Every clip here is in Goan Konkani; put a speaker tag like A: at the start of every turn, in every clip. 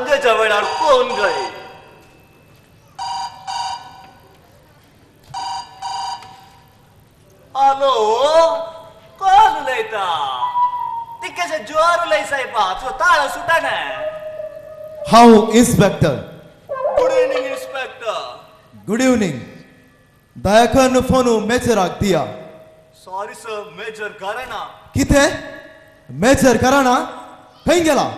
A: सांजेच्या वेळार कोण गाय? हॅलो, कोण उलयता? तिकेशे जोर उलय साहेबा, तुजो ताळो सुटना.
B: हांव inspector.
A: Good evening inspector.
B: Good evening. दयाकरन फोन मेजराक दिया.
A: सॉरी सर, मेजर घराना.
B: कितें? मेजर घराना? खंय गेला?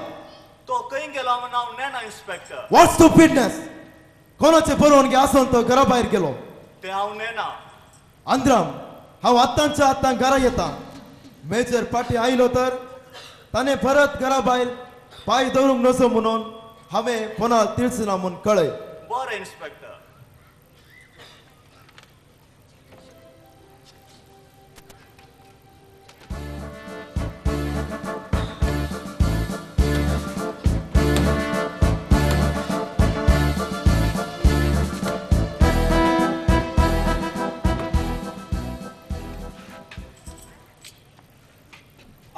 A: तो खंय गेला म्हण हांव नेणा इन्स्पेक्टर.
B: What स्टुपिडनेस! कोणाचे परवानगी आसून तो घरा भायर गेलो?
A: तें हांव नेणा.
B: आंद्राम, हांव आत्तांच्या आत्तां घरा येता. मेजर पाटी आयलो तर ताणें परत घरा भायर पांय दवरूंक नसो म्हणून हांवें फोनार तिळसना म्हूण कळय.
A: बरें इन्स्पेक्टर.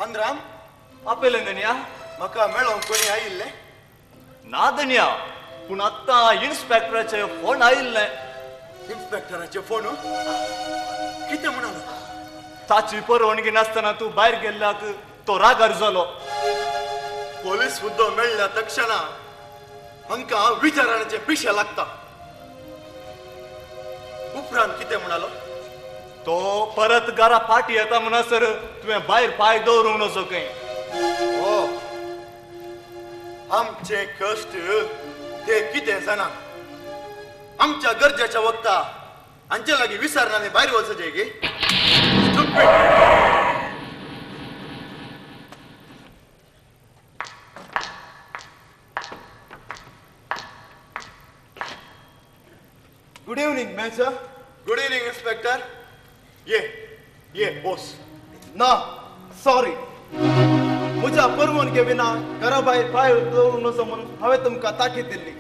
C: आंद्राम,
A: आपले धन्या,
C: म्हाका मेळोवंक कोणी आयिल्लें?
A: ना धन्या, पूण आत्तां इन्स्पेक्टराचे फोन आयिल्लें.
C: इन्स्पेक्टराचे फोन? कितें म्हणालो?
A: ताची परवानगी नासतना तूं भायर गेल्ल्याक तो रागार जालो.
C: पोलीस हुद्दो मेळ्ळ्या तक्षणा हांकां विचारण्याचे पिशे लागता. उपरांत कितें म्हणालो?
A: तो परत घरा फाटी येता म्हणसर तुवें भायर पांय दवरूंक नजो खंय.
C: ओ, आमचे कश्ट ते कितें जाणा. आमच्या गरजेच्या वखता हांचे लागीं विसरना आनी भायर वचचें गे.
B: Good evening major.
C: Good evening inspector. ये ये बोस.
B: ना, सॉरी, म्हज्या परवानगे विना घरा भायर पांय दवरूंक नजो म्हणून हांवें तुमकां ताकीद दिल्ली,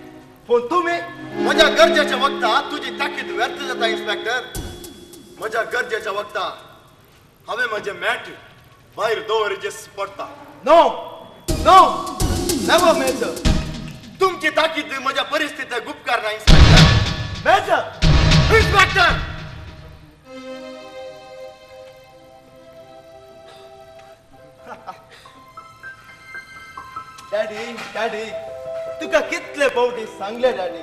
B: पूण तुमी
C: म्हज्या गरजेच्या वखता तुजी ताकीद व्यर्थ जाता इन्स्पेक्टर. म्हज्या गरजेच्या वखता हांवें म्हजें मॅट भायर दवरिचें पडटा.
B: No no, never major.
C: तुमची ताकीद म्हज्या परिस्थितीक उपकारना inspector.
B: Major!
C: Inspector!
B: Daddy, daddy, तुका कितले फावटी सांगले डॅडी,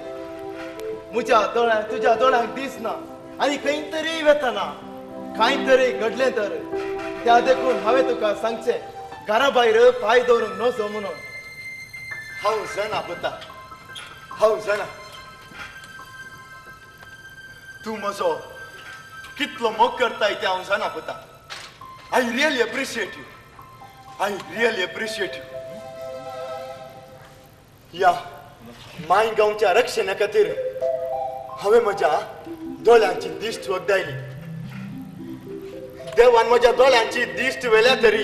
B: म्हज्या दोळ्यांक तुज्या दोळ्यांक दिसना आनी खंय तरी वेतना कांय तरी घडलें तर त्या देखून हांवें तुका सांगचें घरा भायर पांय दवरूंक नजो म्हणून.
C: हांव जाणा पुता, हांव जाणा. तूं म्हजो कितलो मोग करताय तें हांव जाणा पुता. I really appreciate you. I really appreciate you. ह्या माय गांवच्या रक्षणा खातीर हांवें म्हज्या दोळ्यांची दिश्ट वगडायली. देवान म्हज्या दोळ्यांची दिश्ट व्हेल्या तरी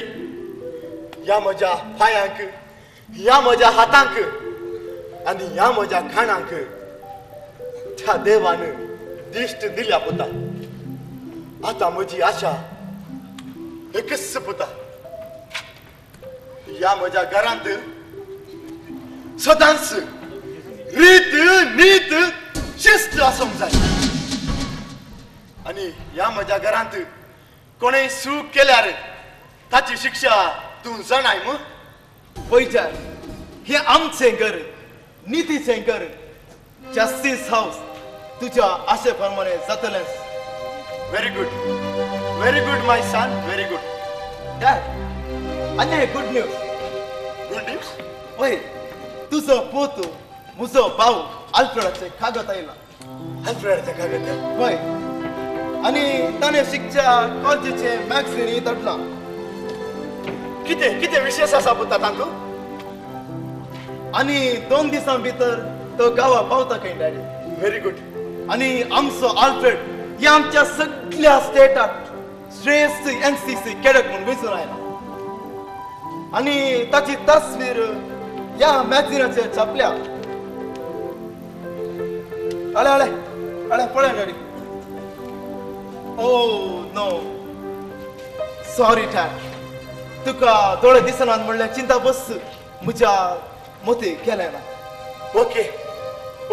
C: ह्या म्हज्या पांयांक, ह्या म्हज्या हातांक आनी ह्या म्हज्या खाणांक त्या देवान दिश्ट दिल्या पुता. आतां म्हजी आशा एकच पुता, ह्या म्हज्या घरांत सदांच रीत नीत शिस्त आसूंक जाय. आनी ह्या म्हज्या घरांत कोणें चूक केल्यार ताची शिक्षा तूं जाणाय मू?
B: पळयचार, हें आमचें घर, नितीचें घर, जस्टीस हावस. तुज्या आशे प्रमाणे जातलेंच.
C: Very good, very good my son, very good.
B: Dad, आनी एक गुड न्यूज.
C: Good news?
B: पळय, तुजो पूत म्हजो भाव आल्फ्रेडाचें कागद आयला.
C: आल्फ्रेडाचें कागद?
B: पळय, आनी ताणें शिकच्या कॉलेजीचें मॅगझीन धाडलां.
C: कितें कितें विशेश आसा पुता तातूंत?
B: आनी 2 दिसां भितर तो गांवा पावता खंय डॅडी.
C: Very good.
B: आनी आमचो आल्फ्रेड ह्या आमच्या सगल्या स्टेटाक श्रेश्ठ NCC cadet म्हूण वेंचून आयला. आनी ताची तस्वीर ह्या मॅगझिनाचेर छापल्या. अळे अळे अळे पळय daddy. Oh no, sorry dad, तुका दोळे दिसनात म्हणल्यार चिंता बस म्हज्या मती केलें ना.
C: ओके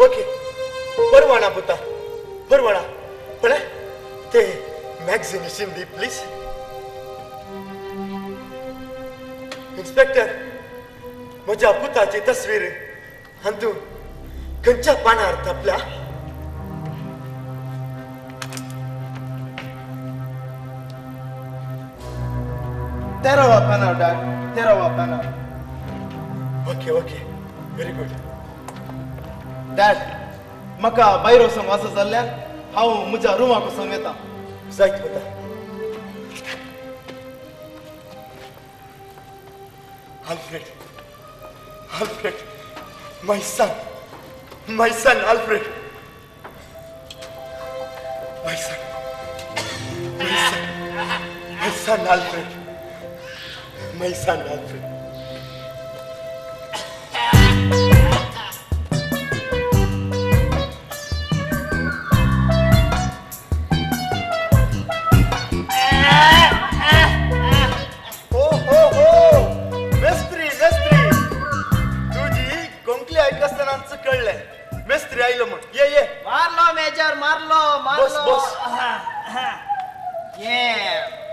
C: ओके परवाना पुता परवाना. पळय ते मॅगझीन इशीन दी प्लीज. इन्स्पेक्टर म्हज्या पुताची तस्वीर अंतू खंयच्या पानार थापल्या?
B: तेरावा पानार डॅड, 13वा पानार.
C: Okay okay very good.
B: Dad म्हाका भायर वचूंक वाचत जाल्यार हांव म्हज्या रुमाक वचूंक येता.
C: जायत पुता. Alfred, Alfred, my son, my son Alfred, my son, my son, my son Alfred, my son Alfred. हो हो हो मेस्त्री मेस्त्री तुजी कोंकली आयकसतानाच कळ्ळें मेस्त्री आयलो म्हण. ये ये
D: मारलो मेजर, मारलो मारलो.
C: बस बस.
D: ये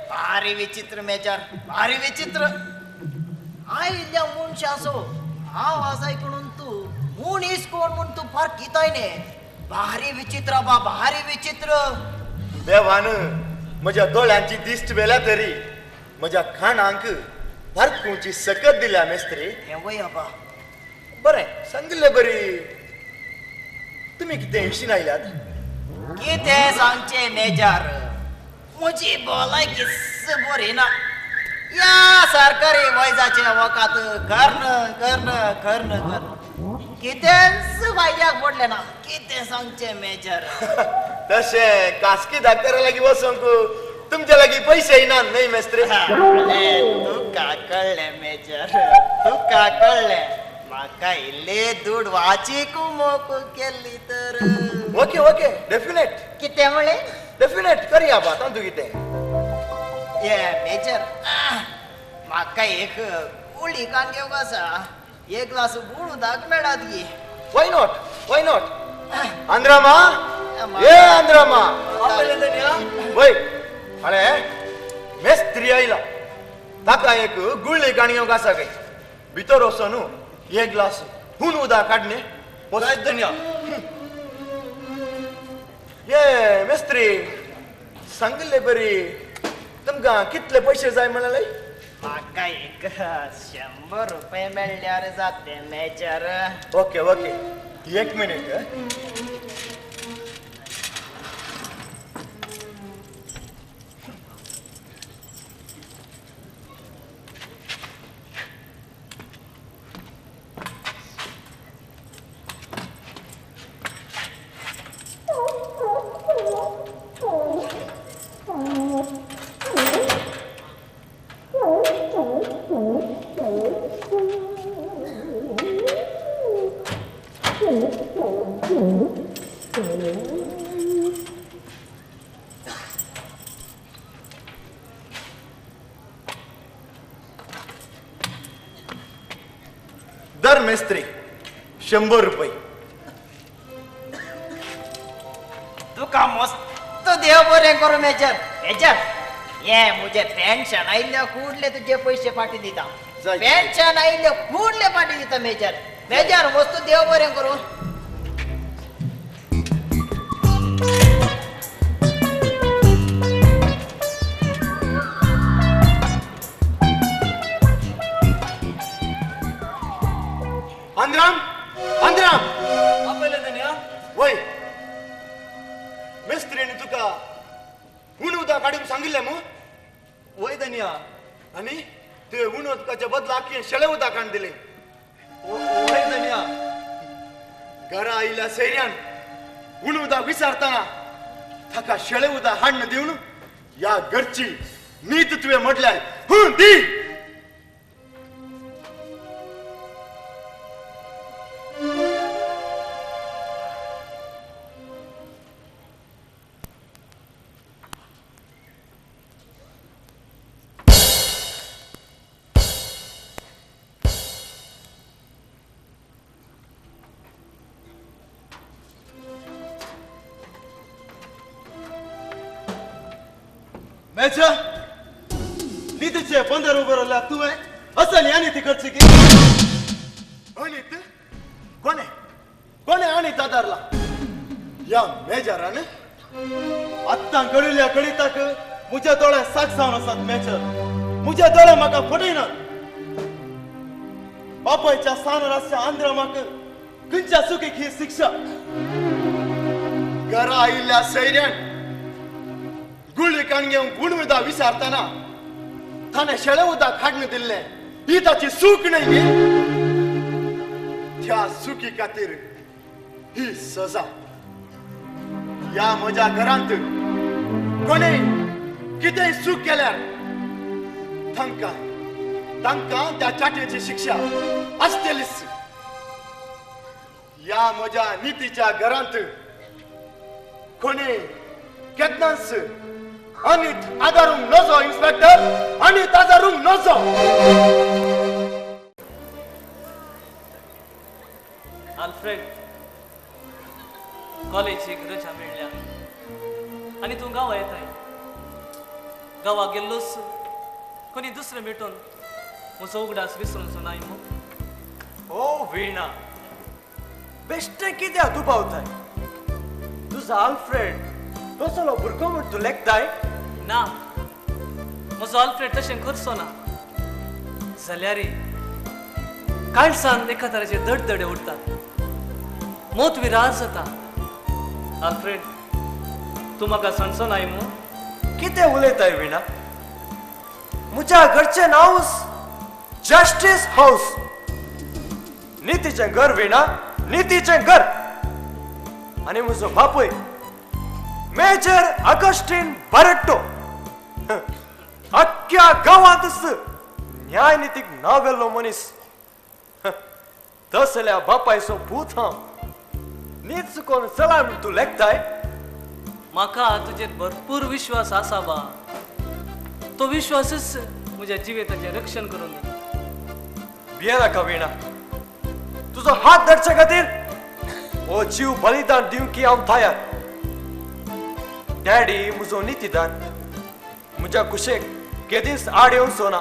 D: भारी विचित्र मेजर, भारी विचित्र. आयिल्ल्या मनशाचो आवाज आयकून तूं मनीस कोण म्हूण तूं फारकिताय न्ही. भारी विचित्र बा, भारी विचित्र.
C: देवान म्हज्या दोळ्यांची दिश्ट व्हेल्या तरी म्हज्या खाणांक फारकुची सकत दिल्या मेस्त्री.
D: हें वय आबा.
C: बरें सांगिल्लें बरी. तुमी कितें इशीन आयल्यात?
D: कितें सांगचें मेजर, म्हजी भलायकी बरी ना. ह्या सरकारी वैजाचें वखद कर्ण कर्ण कर्ण कर्ण कितेंच फायद्याक पडलें ना. कितें सांगचें मेजर.
C: तशें खासगी डाक्टरा लागीं वचूंक तुमच्या लागीं पयशे येना न्हय मेस्त्री?
D: तुका कळ्ळें मेजर, तुका कळ्ळें. म्हाका इल्ली दुडवाची कुमोक केल्ली तर.
C: Okay okay definite.
D: कितें म्हणलें?
C: डेफिनेट करया बा तातूंत कितें.
D: ये मेजर म्हाका एक गुळी कान घेवंक आसा. एक ग्लास गुळ उदक मेळत गी?
C: Why not, why not. आंद्रामा, ये आंद्रामा. वय अरे मेस्त्री आयला ताका एक गुळी काण घेवंक आसा काय. भितर वचून एक ग्लास हून उदक काडणे.
B: धन्या.
C: ये मेस्त्री सांगिल्ले बरी तुमकां कितले पयशे जाय म्हणले?
D: म्हाका एक 100 रुपये मेळ्ळ्यार जाते मेजर.
C: ओके ओके एक मिनिट. दर मेस्त्री 100 रुपये.
D: तुका मस्त देव बरें करूं मेजर. मेजर ये मुझे पेन्शन आयिल्ल्या कुडले तुजे पयशे फाटी दिता. पेन्शन आयिल्ल्या कुडले फाटी दिता मेजर. मेजर मस्त देव बरें करूं.
C: आंद्राम, आंद्राम.
A: आपयलें धनया?
C: वय मेस्त्रीन तुका उण उदक काडून सांगिल्लें मू?
B: वय धनया.
C: आनी ते उण उदकाच्या बदलाक शेळे उदक हाडून दिलें.
B: वय धनया.
C: घरा आयिल्ल्या सैर्यान उण उदक विचारतना ताका शेळे उदक हाडून दिवन ह्या घरची नीत तुवें म्हटल्यार हूं दी.
B: मेजर, नितीचे बंदर उबे रावल्या तुवें असली आनी ती करची की?
C: अनीत? कोणे कोणे अनीत आदारला? ह्या मेजरान?
B: आत्तां घडिल्ल्या घडिताक म्हज्या दोळे साक जावन आसात मेजर. म्हज्या दोळे म्हाका फटयनात. बापायच्या सानर आसच्या आंध्रा म्हाका खंयच्या चुकीक ही शिक्षा?
C: घरा आयिल्ल्या सैऱ्यान गुळी काण घेवन गुण उदक विचारतना ताणें शेळे उदक हाडून दिल्लें, ही ताची चूक न्हय गी? त्या चुकी खातीर ही सजा. ह्या म्हज्या घरांत कोणें कितेंय चूक केल्यार तांकां तांकां त्या चाटयेची शिक्षा आसतलीच. ह्या म्हज्या नितीच्या घरांत कोणें केन्नाच अनीत आदारूंक नजो इन्स्पेक्टर, अनीत आदारूंक नजो.
A: आल्फ्रेड, कॉलेजीक रजा मेळ्ळ्या आनी तूं गांवा येताय. गांवाक गेल्लोच कोणी दुसरें भेटून म्हजो उगडास विसरूंचो नाय मू?
E: ओ वीणा, बेश्टें कित्याक दुबावताय? तुजो आल्फ्रेड तसलो भुरगो म्हूण तूं लेखताय?
A: ना, म्हजो आल्फ्रेड तशें करचो ना. जाल्यार काळजान एका तरेचे दडदडे उरतात, मोत विरार जाता. आल्फ्रेड, तूं म्हाका सांगचो नाय मू?
E: कितें उलयताय वीणा? म्हज्या घरचें नांवच जस्टीस हावस. नितीचें घर वीणा, नितीचें घर. आनी म्हजो बापूय मेजर ऑगस्टीन बारट्टो, अख्ख्या गांवांतच न्यायनितीक नांव गेल्लो मनीस. तसल्या बापायचो पूत हांव. नीत चुकोवन चला म्हूण तूं लेखताय?
A: म्हाका तुजेर भरपूर विश्वास आसा बा. तो विश्वासच म्हज्या जिविताचें रक्षण करून दी.
E: भियेनाका वीणा, तुजो हात धरचे खातीर हो जीव बलिदान दिवंक हांव तयार. डॅडी म्हजो नितीदार, म्हज्या कुशेक केदींच आड येवचो ना.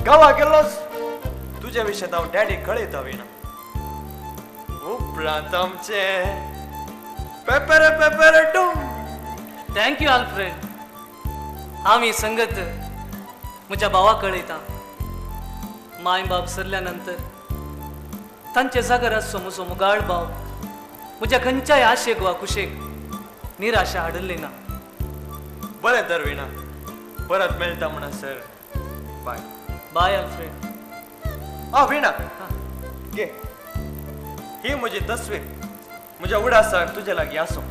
E: गांवा गेल्लोच तुजे विशीं हांव डॅडी कळयता वीणा. उपरांत आमचें paper paper Doom.
A: Thank you Alfred. हांव ही संगत म्हज्या भावाक कळयता. माय बाप सरल्या नंतर तांचे जागर आसचो म्हजो मुगाळ भाव म्हज्या खंयच्याय आशेक वा कुशेक निराशा हाडली ना.
E: बरें तर वीणा, परत मेळटा म्हणसर बाय.
A: बाय आल्फ्रेड.
E: आ वीणा, घे ही म्हजी तस्वीर. म्हज्या उडासाक तुजे लागीं आसो.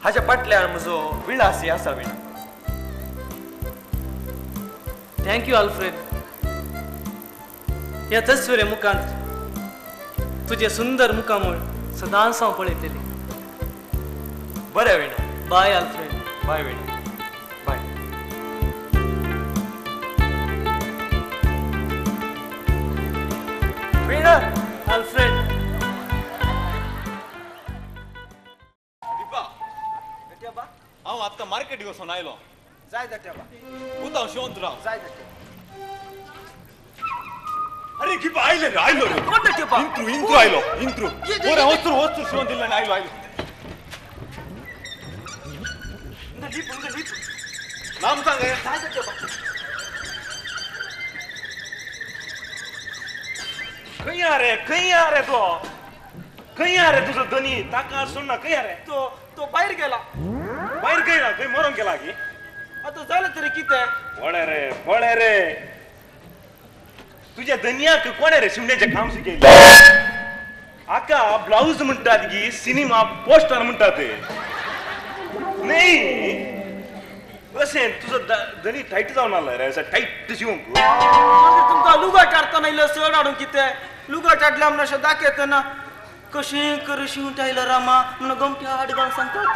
E: हाच्या फाटल्यान म्हजो विळासी आसा वीणा.
A: Thank you Alfred. ह्या तस्वीरे मुखांत तुजें सुंदर मुखामळ सदांच हांव पळयतली.
E: बरें Veena.
A: Bye Alfred.
E: Bye Veena. Bye. Veena.
A: Alfred.
F: Deepa, हांव आतां मार्केटीक वचून आयलो.
B: जाय जाट्या.
F: उताव शिवंत राव.
B: जाय जाट्या.
F: अरे गिपा आयले रे, आयलो रे. इंत्रू इंत्रू आयलो, इंत्रू. बरें वस्तू वस्तू शिवंत दिल्ल्यान आयलो आयलो. नाम सांग. खंय रे, खंय रे तो? खंय रे तुजो धनी? ताका सोडना खंय रे
B: तो? तो भायर गेला.
F: भायर गेला? खंय मरोंक गेला की?
B: आतां जालें तरी कितें?
F: पळय रे, पळय रे, तुज्या धनयाक कोणें रे शिवण्याचें काम शिकयलें? आका ब्लावज म्हणटात की सिनेमा पोस्टर म्हणटात न्ही? अशें तुजो धनी टायट जावन आसलो रे, अशें टायट शिवंक.
B: मागीर तुमकां लुगट हाडटना इल्लो चड हाडूंक कितें? लुगट हाडलें म्हणून अशें दाखयतना कशें करूं शिवंक आयलो रामा म्हणून गोमटी हाड घालून सांगतात.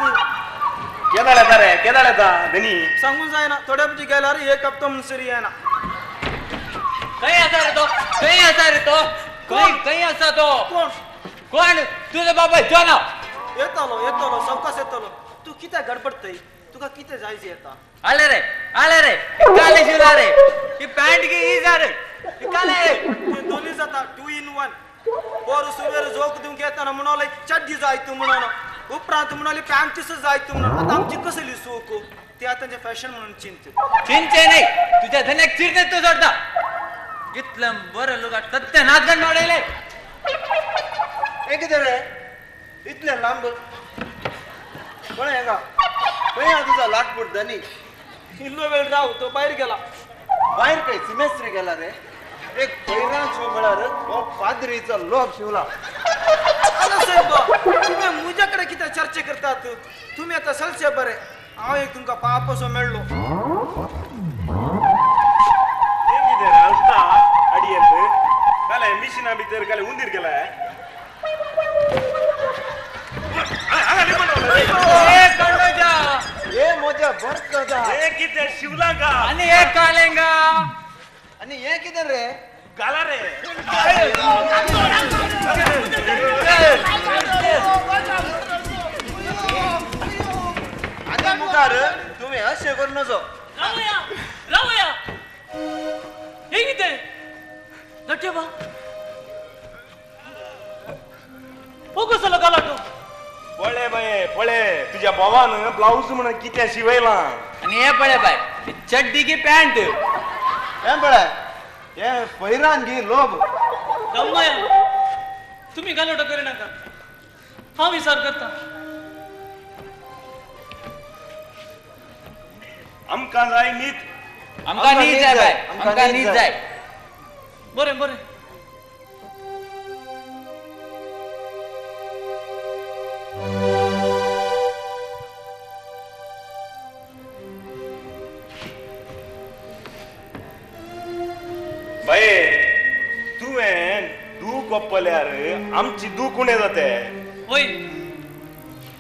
F: केदाळ येता रे, केदाळ येता धनी?
B: सांगूंक जायना, थोड्या पटी गेल्यार एक हप्तो म्हणसर येना.
G: खंय आसा रे तो? खंय आसा रे तो? खंय खंय आसा तो?
B: कोण
G: कोण? तुजो बाबा जॉन.
B: येतलो येतलो, सवकास येतलो. तूं कित्याक गडबडतय? तुका कितें जाय जी येता?
G: आले रे आले रे काले शिवला रे ही पॅन्ट की ही जा रे काले
H: दोन्ही जाता 2 in 1. पोर सुवेर जोक दिवंक येताना म्हणाले चड्डी जाय तूं म्हणून, उपरांत म्हणाले पॅन्टीस जाय तूं म्हणून. आता आमची कसली चूक? ते आतांचे फॅशन म्हणून चिंत
G: चिंचे नाही तुझ्या धन्याक चिरते तू सोडता. इतलं बरं लोक सत्य नाच वाढवले.
E: एक रे इतले लांब कोण हेंगा खंय हा तुझा लाटपूट धनी?
H: इल्लो वेळ राव, तो भायर गेला.
E: भायर खंय सिमेस्त्री गेला रे? एक पैरान शो म्हळ्यार हो पाद्रीचो लोभ शिवला.
H: साहेब तुम्ही मुझ्याकडे कितें चर्चा करतात? तुम्ही आता सलसे बरे, हांव एक तुमकां पापसो मेळ्ळो.
F: काले मिशिना भितर काले उंदीर गेलाय.
E: हे म्हज्या बरकदा
F: हे कितें शिवला का
G: आनी हे कालेंगा
E: आनी हे कितें रे
F: गाला रे.
E: आनी मुखार तुमी अशें करूं नजो.
A: रावया रावया हे कितें दट्टे बा हो कसलो गलाटो?
F: पळे बाये पळे तुझ्या भावान ब्लाउज म्हणून कितें शिवयलां.
G: आनी हे पळे बाय चड्डी की पॅन्ट.
E: हे पळे हे पैरान घे लोभ.
A: गम्मया तुम्ही गलाटो करी नाका, हांव विचार करता.
F: आमकां जाय नीत.
G: आमकां नीत जाय बाय, आमकां नीत जाय.
A: बरें बरें.
F: बाये तुवें दूख ओपल्यार आमची दूख उणें जाते.
A: वय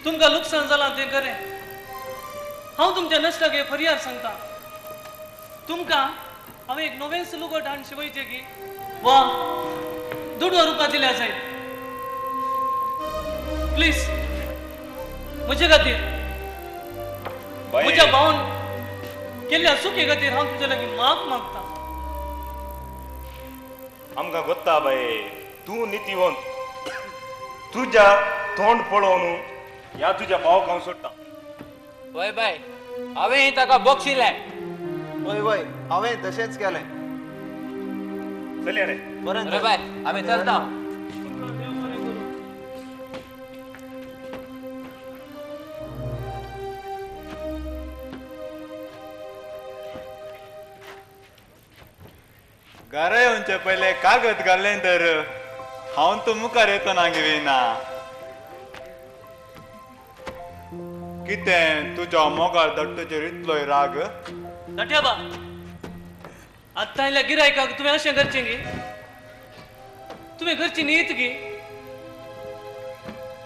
A: तुमकां लुकसाण जालां तें खरें. हांव तुमच्या नश्टाक हे फरियाद सांगता. तुमकां हांवें एक नवेंच लुगट हाडून शिवयचें की वा दुडवा रुपया दिल्या जाय. प्लीज म्हजे खातीर, म्हज्या भावन केल्ल्या चुके खातीर हांव तुमच्या लागीं माफ मागता.
F: आमकां गोत्ता बाये तूं नितीवंत. तुज्या तोंड पळोवन ह्या तुज्या भावाक हांव सोडटा.
G: वय बाय हांवें ताका बक्षिलें.
E: वय वय हांवें तशेंच केलें.
F: चलया रे
G: बरें बाय आमी चलता.
I: घरा येवचे पयले कागद घाल्लें तर हांव तूं मुखार येतना घेवना. कितें तुज्या मोगाळ दट्टूचेर इतलोय राग?
A: दट्या बा आत्तां आयल्या गिरायकाक तुवें अशें करचें गी? तुवें करची न्हीत गी?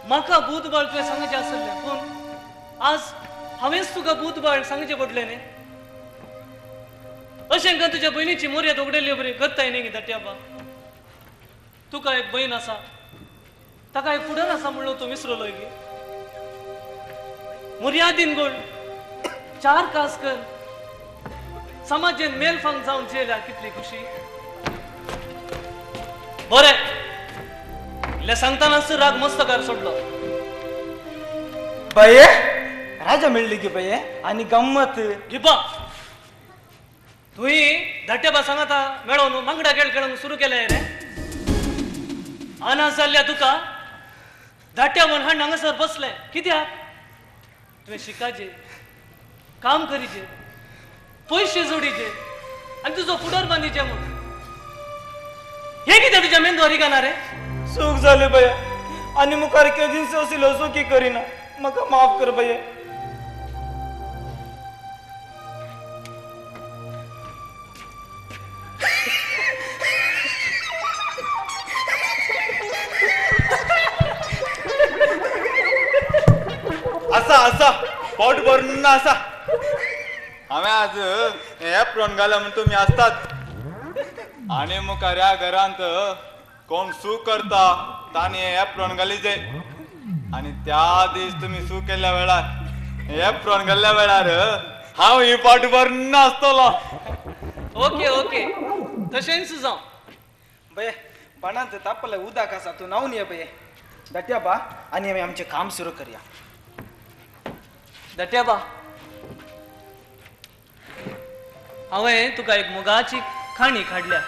A: म्हाका भूतबाळ तुवें सांगचें आसलें, पूण आज हांवेंच तुका भूतबाळ सांगचें पडलें न्ही. अशें कर तुज्या भयणीची मोर्याद उगडली बरी करताय न्ही दट्या बा. तुका एक भयण आसा, ताका एक फुडार आसा म्हणलो तूं विसरलो गी. मर्यादीन गोड चार कास कर समाजेन मेलफांग जावन जेल्या कितली खुशी. बरें इल्लें सांगतानाच राग मस्तकार सोडलो.
H: बाये राजा मेळ्ळी गी बाये आनी गम्मत
A: गिबा तुही धाट्या बा सांगाता मेळोवन मांगडा खेळ खेळूंक सुरू केले रे. आना जाल्ल्या तुका धाट्या म्हण हाड हांगासर बसलें कित्याक? तुवें शिकाचे, काम करीचे, पयशे जोडीचे आनी तुजो फुडार बांदीचे म्हूण. हे कितें तुज्या मेंदवार रिगाना रे?
H: चूक जाली बाये आनी मुखार केदींच असलो चुकी करिना. म्हाका माफ कर बाये.
I: आसा आसा पोट भरून आसा. हांवें आज एप्रोन घाला म्हण तुमी आसतात. आनी मुखार ह्या घरांत कोण सू करता तांणी एप्रोन घाली जाय. आनी त्या दीस तुमी सू केल्ल्या वेळार एप्रोन घाल्ल्या वेळार हांव ही पाट भरून आसतलो.
A: ओके ओके तशेंच जावं.
H: बये बाणांत तापले उदक आसा, तूं न्हावन ये बये. दाट्या बा आनी आमी आमचें काम सुरू करया.
A: दाट्या बा हांवें तुका एक मुगाची खाणी काडल्या.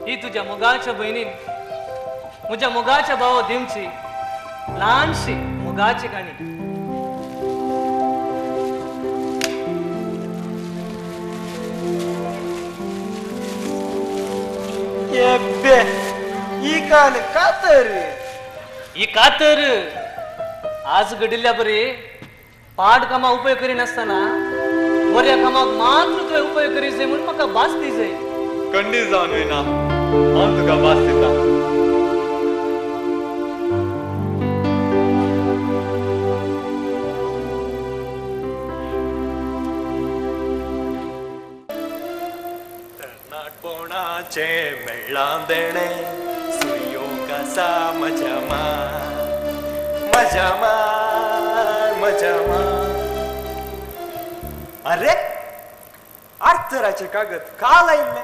A: ही तुझ्या मुगाच्या भयणीन म्हज्या मुगाच्या भावा दिवची ल्हानशी मुगाची काणी.
H: ही काल कातर,
A: ही कातर आज घडिल्ल्या बरी पाड कामा उपयोग करिनासतना बऱ्या कामाक मात्र तुवें उपयोग करी जाय म्हूण म्हाका भास दी जाय.
I: खंडीत जावन विना हांव तुका भास दिता.
E: तरणाटपणाचे मेळ्ळां देणें सुयोग आसा म्हज्या माय म्हज्या माय म्हज्या माय. अरे आर्थराचे कागद काल आयिल्ले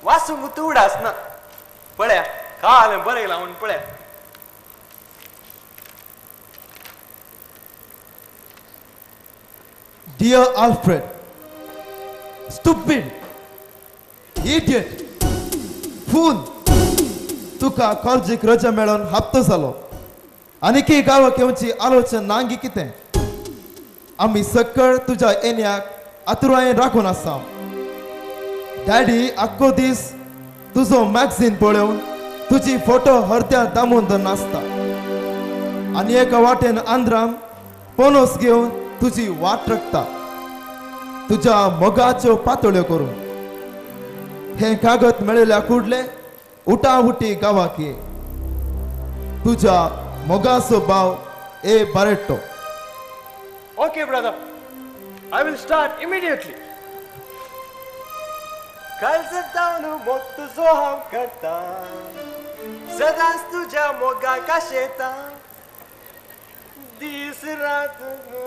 E: वासूंक तूं उडास ना. पळया काल बरयलां म्हूण पळया.
B: Dear Alfred, stupid, idiot, fool, तुका कॉलेजीक रजा मेळोन हप्तो जालो आनीक गांवाक येवची आलोचन नांगी कितें. आमी सकळ तुज्या येण्याक आतुरायेन राखून आसा. डॅडी आख्खो दीस तुजो मॅगझीन पळोवन तुजी फोटो हरद्या दामून दवरून आसता आनी एका वाटेन आंध्राम पणस घेवन तुजी वाट रखता तुज्या मोगाच्यो पातळ्यो करून. हें कागद मेळिल्ल्या कुडले उटाउटी गांवाक ये. तुज्या मोगाचो भाव A Barreto.
E: Okay brother, I will start immediately. कालच मोग तुजो हांव करता, सदांच तुज्या मोगा काशेता, दीस रात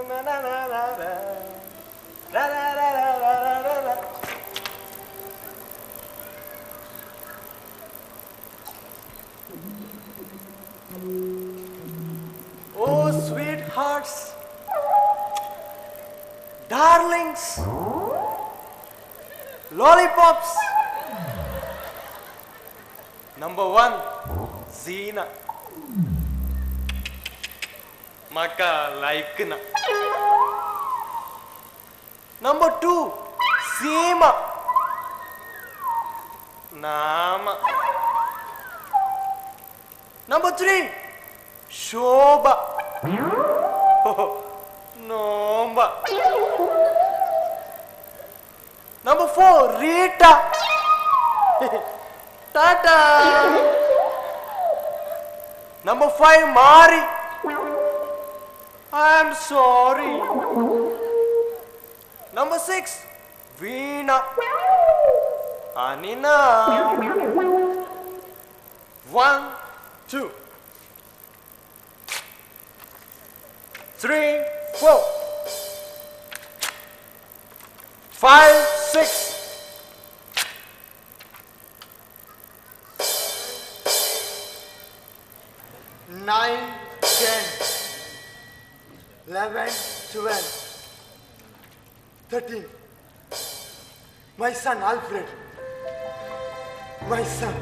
E: ना ना ना ना रा रा रा रा रा रा. Oh sweethearts, darlings, lollipops. Number 1, Zeena. Maka like na. Number 2, Seema. Nama. Number 3, Shobha. Nomba. Number 4, Rita. Tata. Number 5, Mari. I am sorry. Number 6, Veena. Anina. 1, 2, 3, 4, 5, 6.
C: 9, 10, 11, 12, 13. My son Alfred. My son.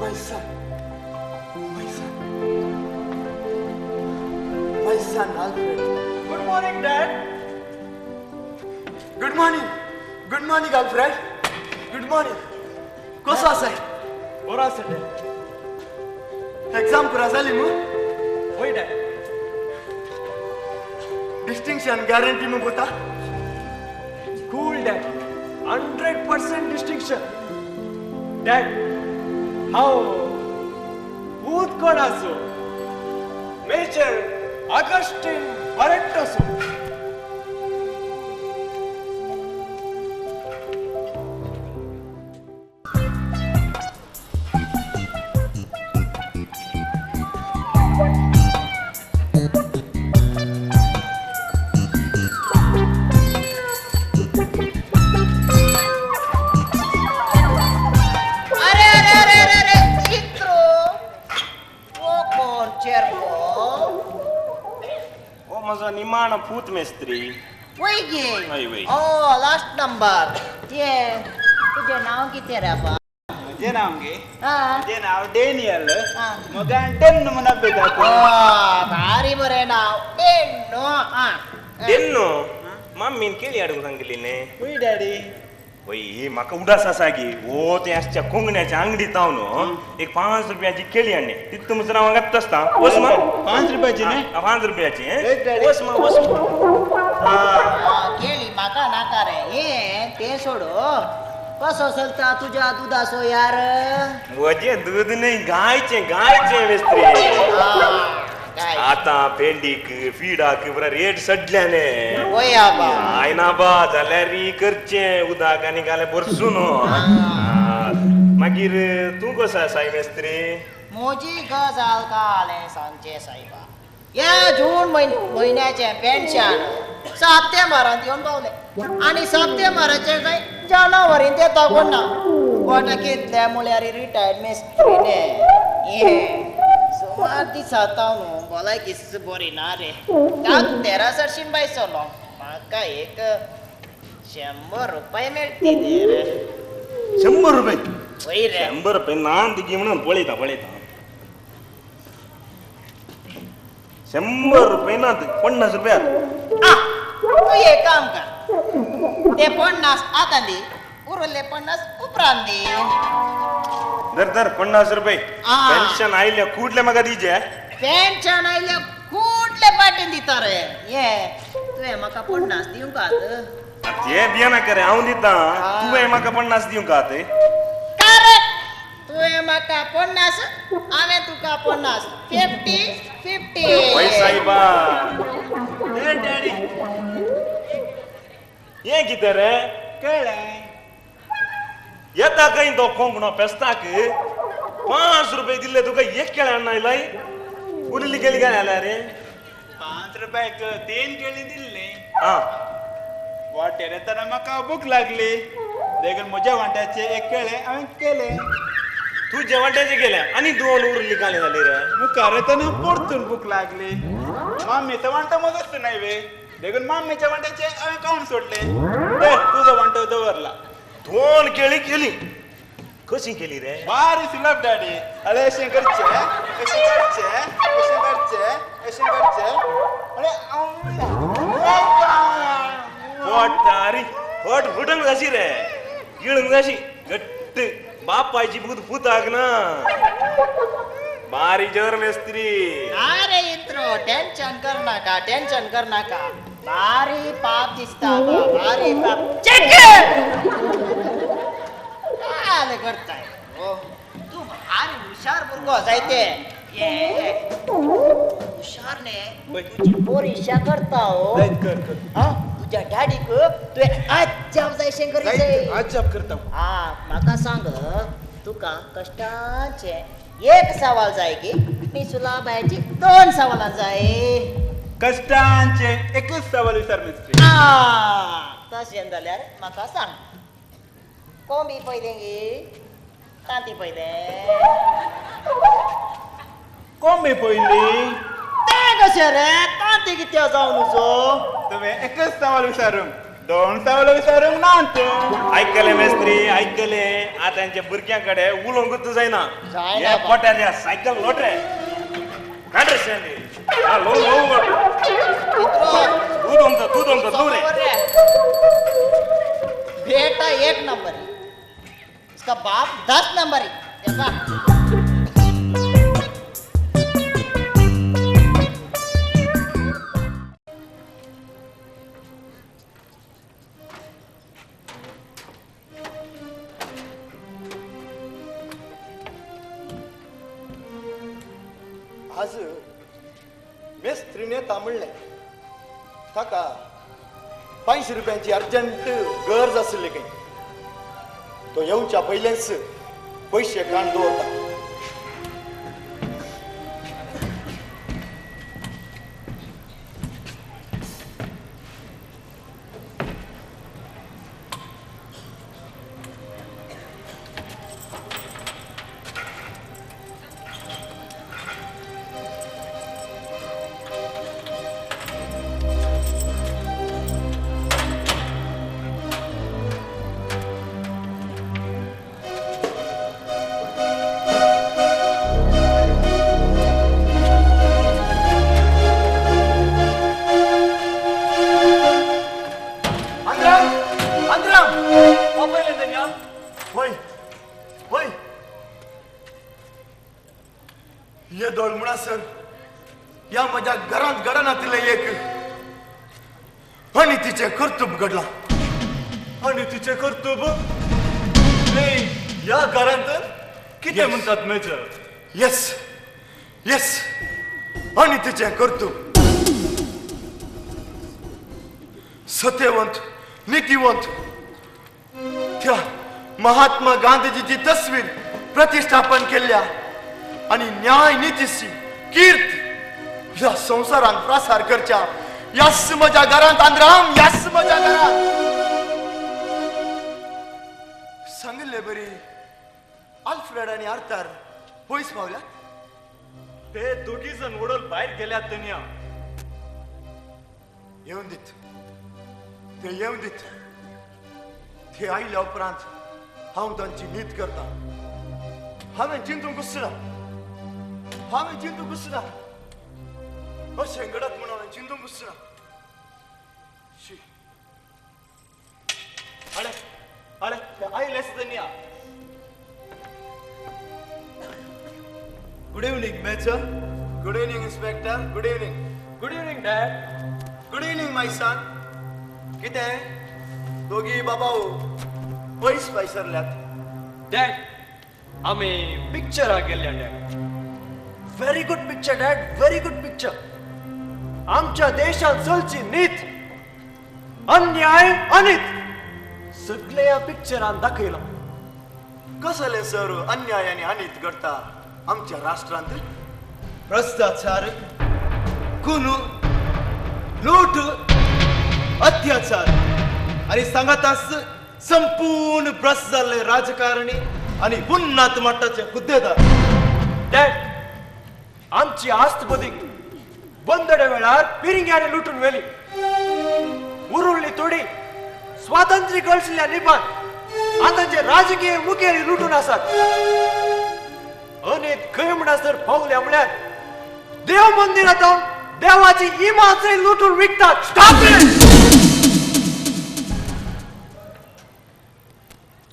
C: My son. My son. My son Alfred.
E: Good morning, Dad.
C: Good morning. Good morning, Alfred. Good morning. कसो आसाय?
E: बरो आसा डॅड.
C: एक्झाम पुरा जाली मू?
E: हय डॅड.
C: डिस्टिंक्शन गॅरंटी मू पुता?
E: Cool dad. 100% distinction. Dad, हांव भूत कोणाचो? मेजर ऑगस्टीन बरेट्टोसो.
D: हो?
F: ओ म्हजो निमाणो पूत मेस्त्री.
D: वय गे?
F: हय वय.
D: ओ लास्ट नंबर. ये तुजें नांव कितें रे बा?
H: म्हजें नांव गे?
D: आं.
H: म्हजें नांव डेनियल. म्हज्या डेन्नो म्हूण आपयतात.
D: भारी बरें नांव डेन्नो. आं
F: डेन्नो मम्मीन केळी हाडूंक सांगिल्ली न्ही?
H: वय डॅडी.
F: वय म्हाका उडास आसा की ओ तें आसच्या कोंगण्याच्या अंगडीत हांव न्हू एक 5 रुपयाची केळी हाडली तितू म्हणसर हांव हांगाच आसता. वच मा.
H: 5 रुपयाची न्ही?
F: 5 रुपयाची. वच मा वच.
D: केळी म्हाका नाका रे. हें तें सोड, कसो चलता तुज्या दुदाचो यार?
F: म्हजें दूद न्ही, गायचें गायचें मेस्त्री. आतां पेंडीक फिडाक बरा रेट सडल्या न्ही. आयना बा जाल्यार करचें उदक आनी घालें भरसून. मागीर तूं कसो आसाय मेस्त्री?
D: म्हजी गजाल कालें सांगचें सायबा, ह्या जून म्हयन्याचें पेन्शन सप्टेंबरांत येवन पावलें आनी सप्टेंबराचें कांय जानेवारींत येता कोण ना. पोटा कितले म्हळ्यार रिटायर्ड मेस्त्री न्ही. हें सुमार दिसां न्हू भलायकीच बरी ना रे. तेरा सरशीन बायसलो म्हाका एक 100 रुपये मेळटी रे.
F: 100 रुपये?
D: वय रे.
F: 100 रुपये ना दिगी म्हणून पळयता पळयता. 100 रुपये ना, 50 रुपया.
D: तूं एक काम कर, ते 50 आतां दी, उरले 50 उपरांत दी.
F: धर धर 50 रुपये. पेन्शन आयले कुडले म्हाका दिजे.
D: पेन्शन आयले कुडले पाटीन दिता रे. ये तुवें म्हाका 50 दिवंक आत?
F: ते भियेनाका रे, हांव दिता. तुवें म्हाका 50 दिवंक आत?
D: करेक्ट. तुवें म्हाका 50, हांवें तुका 50. 50-50.
F: वय सायबा.
H: डॅडी
F: हें कितें रे?
H: कळ्ळें.
F: येता खंय तो कोंकणो पेस्ताक 5 रुपये दिल्ले तुका एक केळें हाडून आयलाय. उरिल्ली केळी काय जाल्या रे?
H: 5 रुपयाक 3 केळी दिल्ली.
F: आं
H: वाटेर येतना म्हाका भूक लागली देखून म्हज्या वांट्याचें एक केळें हांवें केलें.
F: तुज्या वांट्याचें केलें आनी 2 उरिल्ली काले जाली रे?
H: मुखार येतना परतून भूक लागली. माम्मीचो वांटो म्हजोच न्हय वे, देखून माम्मीच्या वांट्याचें हांवें खावन सोडलें. तुजो वांटो दवरला.
F: 2 केळी केली कशी केली रे?
H: बारी सुलभ डॅडी. अरे अशें करचें अशें करचें अशें करचें अशें करचें. अरे
F: पोटारी पोट फुटूंक जाशी रे, गिळूंक जाशी घट्ट. बापायची भूत पुताक ना. बारी जर मेस्त्री.
D: अरे इंत्रो टेन्शन कर नाका, टेन्शन कर नाका. भारी पाप दिसता, भारी पाप. चेक काय करताय तूं? भारी हुशार भुरगो जायते. हुशार न्ही, तुजी परिक्षा करता हो. तुज्या डॅडीक तुवें अजाप जायशें करीत.
H: अजाप करता.
D: आं म्हाका सांग, तुका कश्टाचें एक सवाल जाय की नी सुलाबायची 2 सवालां जाय?
H: कश्टांचें एकूच सवाल विचार मिस्त्री.
D: तशें जाल्यार म्हाका सांग, कोंबी पयलें गी तांती पयलें?
H: कोंबी पयली.
D: तें कशें रे? तांती कित्याक जावन तुजो?
H: तुवें एकूच सवाल विचारूंक, 2 सवाल विचारूंक ना तूं.
F: आयकलें मेस्त्री, आयकलें. आतांच्या भुरग्यां कडेन उलोवंकूच जायना. हे पोट्यार सायकल लोट रे, काड रे शेंडी. लो लो तूं दमता, तूं दमता, तूं रे.
D: बेटा 1 नंबर, इसका बाप 10 नंबर.
B: आज मेस्त्रीने येता म्हणलें ताका 5 रुपयांची अर्जंट गरज आशिल्ली खंय. तो येवच्या पयलेंच पयशे काण दवरता.
C: ह्या म्हज्या घरांत घडनातिल्लें एक आनी तिचें कर्तुब घडलां.
E: आनी तिचें कर्तुब न्ही ह्या घरांत कितें म्हणटात मेजर?
C: येस येस, आनी तिचें कर्तुब. सत्यवंत नितीवंत त्या महात्मा गांधीजीची तस्वीर प्रतिष्ठापन केल्ल्या आनी न्याय नितीची कीर्त ह्या संवसारांत प्रसार करच्या यास म्हज्या घरांत आंद्राम, यास म्हज्या घरांत. सांगिल्ले बरी आल्फ्रेड आनी आर्थर पयस पावल्यात.
E: ते दोगी जण वडोल भायर गेल्यात धनया.
C: येवन दीत, ते येवन दीत. ते आयल्या उपरांत हांव तांची नीत करता. हांवें चिंतूंक ना, हांवें चिंतूंक ना अशें घडत म्हणून हांवें चिंतूंक ना. शी,
E: अरे अरे ते आयलेच धनया.
B: Good evening major. Good evening inspector. Good evening.
E: Good evening dad.
B: Good evening my son. कितें दोगी बाबा पयस पयसरल्यात?
E: डॅड, आमी पिक्चराक गेल्ल्या dad. Very good picture dad, very good picture. आमच्या देशांत चलची नीत, अन्याय अनीत सगळे ह्या पिक्चरान दाखयलां.
C: कसले सर अन्याय आनी अनीत घडटा आमच्या राष्ट्रांत?
B: भ्रश्टाचार, खून, लूट, अत्याचार आनी सांगाताच संपूर्ण भ्रश्ट जाल्ले राजकारणी आनी उन्नत मट्टाचे हुद्देदार.
E: डॅड, आमची आस्त बदीक बंदडे वेळार पिरिंग्यांनी लुटून व्हेली. उरुल्ली थोडी स्वातंत्र्य गळशिल्ल्या निपान आतांचे राजकीय मुखेली लुटून आसात. अनेक खंय म्हणसर पावल्या म्हळ्यार देव मंदिरांत देवाची इमाजय लुटून विकतात.
C: Stop it!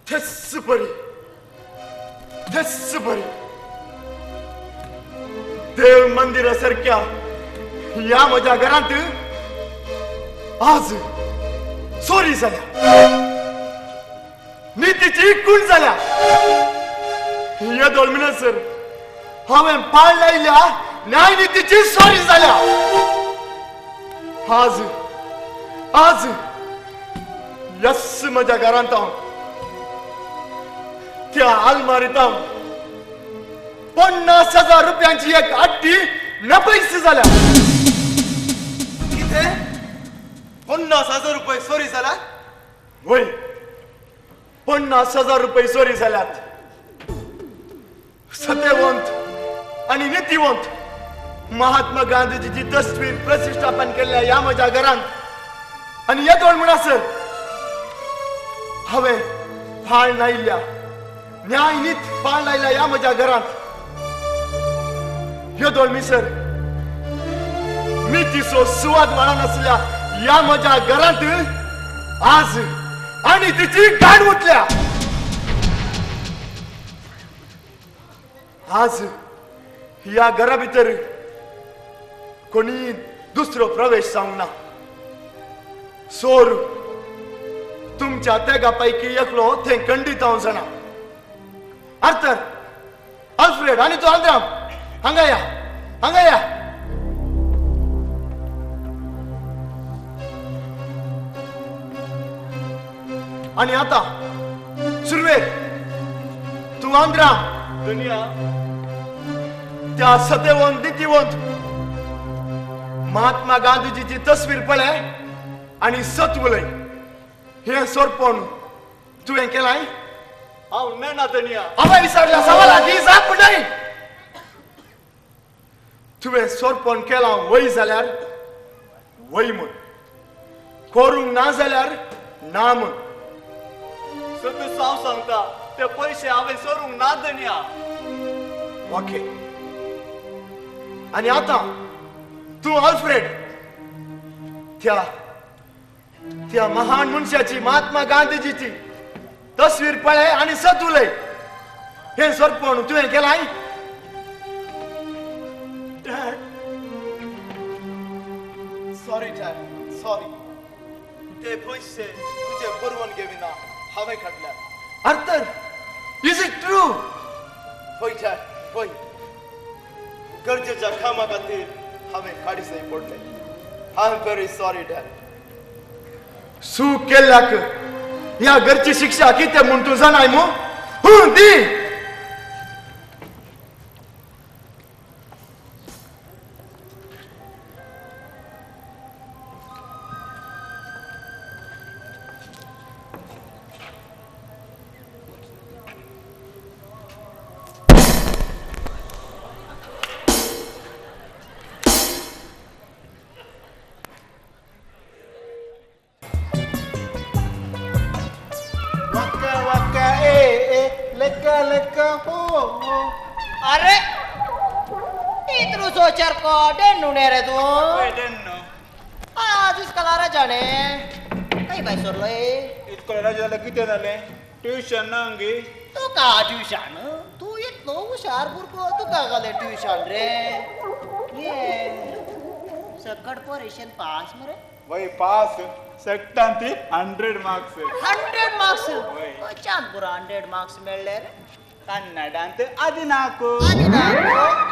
C: तेच बरी, तेच बरी देव मंदिरा सारक्या ह्या म्हज्या घरांत आज चोरी जाल्या, नितीची खूण जाल्या. येदोळ म्हणसर हांवें पाळ लायल्या न्यायनितीची चोरी जाल्या. आज आज यस म्हज्या घरांत हांव त्या आलमारीत हांव 50,000 रुपयांची एक आट्टी नपैस जाल्या.
B: कितें 50,000 रुपये चोरी जाल्या?
C: वय, 50,000 रुपये चोरी जाल्यात. सत्यवंत आनी नितीवंत महात्मा गांधीजीची तस्वीर प्रतिष्ठापन केल्ल्या ह्या म्हज्या घरांत आनी येदोळ म्हणसर हांवें पाळ लायिल्ल्या न्याय नीत पाळ लायल्या ह्या म्हज्या घरांत येदोळ मिसर नितीचो सुवाद मेळनासल्या ह्या म्हज्या घरांत आज आनी तिची गाड उठल्या. आज ह्या घरा भितर कोणी दुसरो प्रवेश जावंक ना. सोर तुमच्या तेगा पैकी एकलो थंय खंडीत हांव जाणा. आर्थर, आल्फ्रेड आनी तूं आंद्राम, हांगा या, हांगा या. आनी आतां सुरवेक तूं आंद्राम
E: दुनिया
C: त्या सत्यवंत नितीवंत महात्मा गांधीजीची तस्वीर पळय आनी सत उलय. हें सोरपण तुवें केलाय?
E: हांव नेणा धनया.
C: हांवें विचारल्या सवालाक ही जाप न्हय. तुवें सोरपण केलां वय जाल्यार वय म्हण, करूंक ना जाल्यार ना म्हण.
E: सत हांव सांगता, ते पयशे हांवें सोरूंक ना धनया.
C: ओके, आनी आतां तूं आल्फ्रेड त्या त्या महान मनशाची महात्मा गांधीजीची तस्वीर पळय आनी सत उलय. हें सोरपण तुवें केलाय?
E: Dad,
B: sorry dad, sorry. ते पयशे तुजे परवानगे विना हांवें काडल्या. Arthur, is it true? हय डॅड, हय. गरजेच्या कामा खातीर हांवें काडीसय पडले. I am very sorry dad. चूक केल्ल्याक ह्या घरची शिक्षा कितें म्हूण तूं जाणाय मू? हूं दी.
D: अरे इतरू सोचर को डेन्नू ने रे तू. आज इस्कला रजा ने काही बाय सोडलो.
I: इस्कला रजा जाल्यार कितें जालें? ट्युशन ना गे.
D: तुका ट्युशन? तू इतलो हुशार भुरगो, तुका घालें ट्युशन रे? ये सकट परीक्षेन पास मरे.
I: वय पास. सेक्टांत 100 मार्क्स.
D: 100 मार्क्स? चांद पुरा 100 मार्क्स मेळ्ळे रे.
I: कन्नडांत 14,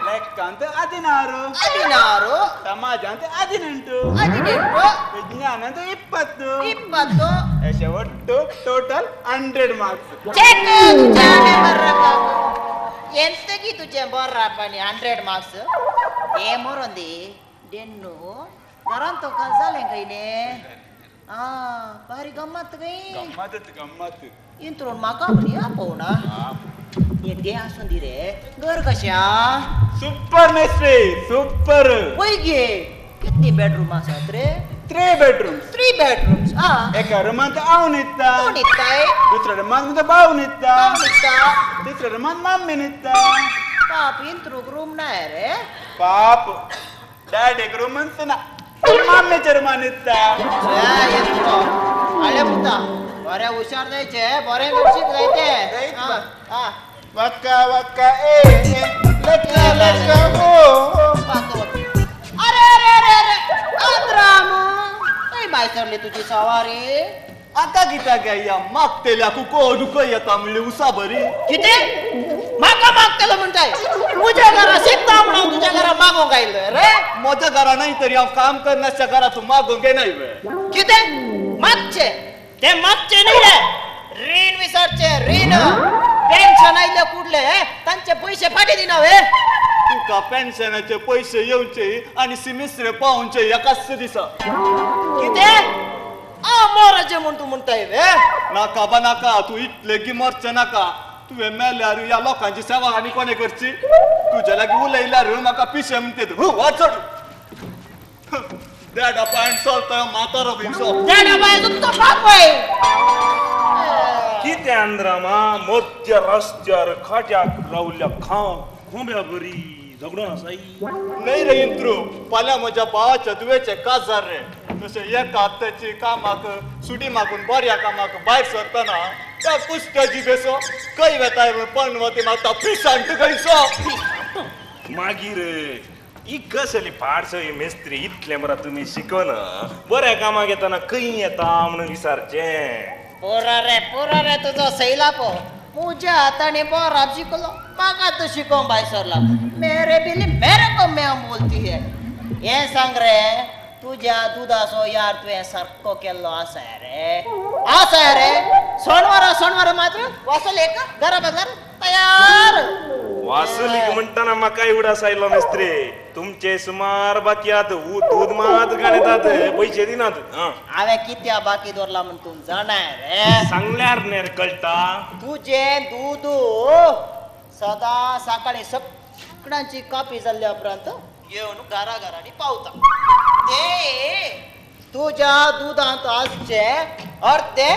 I: ಲೆಕ್ಕಂತ 16, 16, ಸಮಾಜ ಅಂತ 18, 18, ವಿಜ್ಞಾನ ಅಂತ 20, 20, ಎಶೆ ಒಟ್ಟು ಟೋಟಲ್ 100 ಮಾರ್ಕ್ಸ್.
D: ಎಂತಗಿ ತುಜೆ ಬರ್ರಪ್ಪ ನೀ 100 ಮಾರ್ಕ್ಸ್? ಏ ಮೊರಂದಿ ಡೆನ್ನು घरांत तो जालें काय ने? आ भारी गम्मत काय?
I: गम्मत गम्मत.
D: इंत्रून म्हाका म्हणी आपोवना. तें आसून दी रे, घर कशें?
I: Super Mestri, super.
D: वय गे, कितनी बेडरूम आसात रे?
I: 3 बेडरूम्स.
D: 3 बेडरूम्स. आ
I: एका रुमांत हांव न्हिदता,
D: तूं न्हिदताय,
I: दुसऱ्या रुमांत म्हजो भाव न्हिदता,
D: भाव न्हिदता,
I: तिसऱ्या रुमांत मम्मी न्हिदता.
D: पाप इंत्रूक रूम ना रे?
I: पाप डॅडीक रूमच ना, मम्मीच्या रुमान न्हिदता.
D: आले पुता, बरें हुशार जायचे, बरें शिक जायते.
I: वक्का वक्का ए ए लक्का लक्का हो.
D: अरे अरे अरे अरे आंद्राम, खंय भायर सरली तुजी सवारी?
B: आतां कित्याक गे मागतेल्याक कोण खंय येता म्हणली उसा बरी.
D: कितें म्हाका मागतलो म्हणटाय? म्हज्या घरा शिकता म्हणून तुज्या घरा मागोंक आयलो रे?
B: म्हज्या घरा न्हय तरी हांव काम करनासच्या घरा तूं मागोंक येनाय वे.
D: कितें मागचें? तें मागचें न्ही रे, रीण विसरचें. रीण पेन्शन आयले कुडले तांचे पयशे फाटीं दिना वे.
B: तुका पेन्शनाचे पयशे येवचे आनी सिमिस्त्रे पावोवचे एकाच दिसा.
D: कितें हांव मोराचें म्हूण तूं म्हणटाय वे?
B: नाका बा नाका, तूं इतलें गी मरचें नाका. तुवें मेल्यार ह्या लोकांची सेवा आनी कोणें करची? तुज्या लागीं उलयल्यार म्हाका पिशें म्हणटात. वाचड देडा पांय चलता म्हातारो बिनसो.
D: देडा पांय तुजो बापूय.
F: कितें आंद्रामा मध्य रस्त्यार खाट्याक रावल्या खां कोंब्या बरी झगडोन आसाय.
B: न्हय रे इंत्रू, फाल्यां म्हज्या भावाच्या धुवेचें काजार रे. तशें एका हप्त्याची कामाक सुटी मागून बऱ्या कामाक भायर सरतना त्या कुस्त्या जिबेचो खंय वेताय पणवती मागता पिशांत खंयचो.
F: मागीर ही कसली पाडसो ही मेस्त्री इतलें बरा तुमी शिकोन बऱ्या कामाक येतना खंय येता म्हणून विचारचें.
D: पुरो रे, पुरो रे तुजो सैलापो. म्हज्या हातांनी बराब शिकलो, म्हाका तूं शिकोवंक भायर सरला. मेरे बिली मेरे को म्याव बोलती है. हें सांग रे, तुज्या दुदाचो यार तुवें सारको केल्लो आसा रे? आसा रे? सोणवारा सोणवारा मात्र वासल एक घरा बदलार तयार.
F: वासुलीक म्हणटाना म्हाका उडास आयलो मेस्त्री. तुमचे सुमार बाकी आत दूद मात घालतात पयशे दिनात.
D: हांवें कित्या बाकी दवरला म्हूण तूं जाणाय रे?
F: सांगल्यार न्ही रे कळटा.
D: तुजें दूद सदां सकाळीं सगळ्यांची कापी जाल्ल्या उपरांत येवन घरा घरांनी पावता. ते तुज्या दुदांत आसचे अर्दे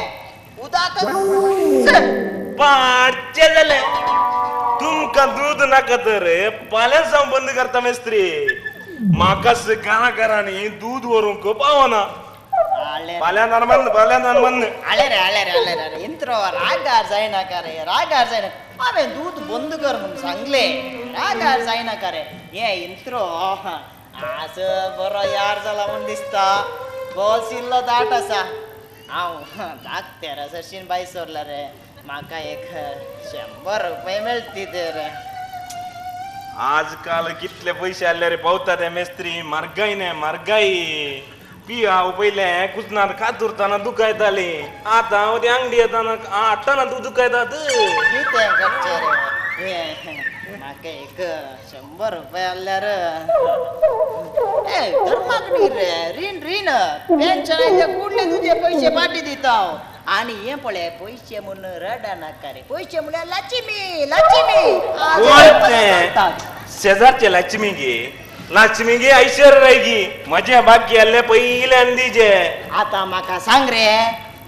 D: उदक
F: पाडचे जाले. तुमकां दूद नाका तर फाल्यां सावन बंद करता मेस्त्री. म्हाका घरा घरांनी दूद व्हरूंक पावना. फाल्यां बंद, फाल्यां बंद.
D: आले रे आले रे आले रे इंत्रो, रागार जायनाका रे, रागार जायनाका. हांवें दूद बंद कर म्हूण सांगलें, रागार जायनाका रे. हें इंत्रो, आज बरो यार जाला म्हूण दिसता. बॉस इल्लो दाट आसा. हांव धाकतेरा सरशीन बाय सोरला रे. म्हाका एक 100 रुपये मेळती रे.
F: आजकाल कितले पैसे आले रे पावता ते मेस्त्री. मार्गाय न्ही मार्गाय पी हांव पयलें कुसनार कातुरतना दुखायताली. आतां हांव ते अंगडी येताना हाडटना तूं दुखायतात.
D: कितें करचें रे? म्हाका एक 100 रुपये आल्यार धर्माक न्ही रे. रीण रीण पेन्शन आयले कुडले तुजे पयशे फाटी दिता हांव. आनी हें पळय पयशे म्हूण रडा नाका रे. पयशे म्हळ्यार लक्ष्मी लक्ष्मी.
F: शेजारचे लक्ष्मी गे लक्ष्मी गे ऐश्वर्य राय गी. म्हजे बाकी आसले पयल्यान दिजे.
D: आतां म्हाका सांग रे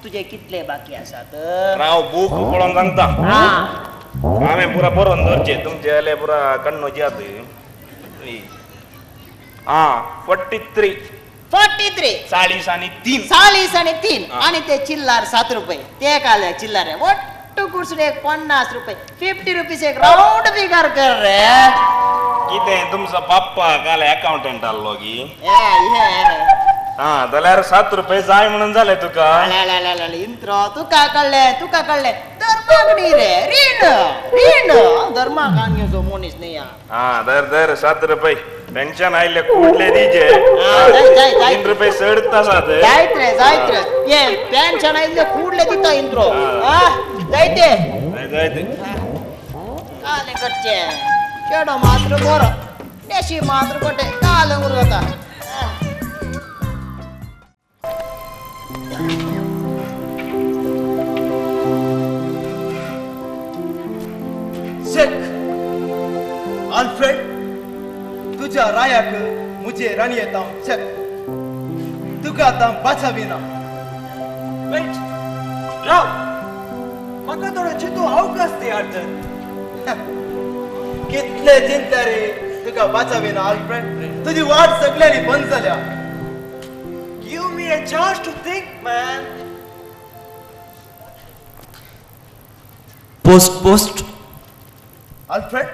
D: तुजे कितले बाकी आसात?
F: राव बूक पळोवन सांगता. हांवें पुरा बरोवन दवरचे तुमचे जाल्यार पुरा कण्णो जात. आं 43
D: 43
F: 40 आनी 3
D: 40 आनी 3 आनी ते चिल्लार 7 रुपये ते काले चिल्लार ಒಟ್ಟು ಕೂಡ್ಸುಡು एक 50 रुपये 50 रुपीस एक राउंड फिगर कर रे.
F: कितें तुमचो बाप्पा काल अकाउंटंट आसलो की? आं जाल्यार 7 रुपये जाय म्हणून जालें तुका.
D: इंत्रो तुका कळ्ळें तुका कळ्ळें. धर्माक न्ही रे रीण रीण. धर्माक आनी मनीस न्ही.
F: आं धर धर 7 रुपये पेन्शन आयले कुडले दिजे. 3 रुपये चडच आसात.
D: जायत रे जायत रे. हे पेन्शन आयले कुडले दिता इंत्रो. जायते
F: जायते
D: कालें करचें चेडो मात्र बरो नेशी मात्र कोटे कालें उरता.
B: शेख आल्फ्रेड तुझ्या रायाक मुझे राणी येता चेक. तुका आतां बाचाविना.
E: वेट राव म्हाका थोडो चिंतू अवकाश दी आर्थर.
B: कितले चिंता रे तुका बाचाविना आल्फ्रेड. तुजी वाट सगळ्यांनी बंद जाल्या.
E: Give me a chance to think, man.
H: Post post.
B: Alfred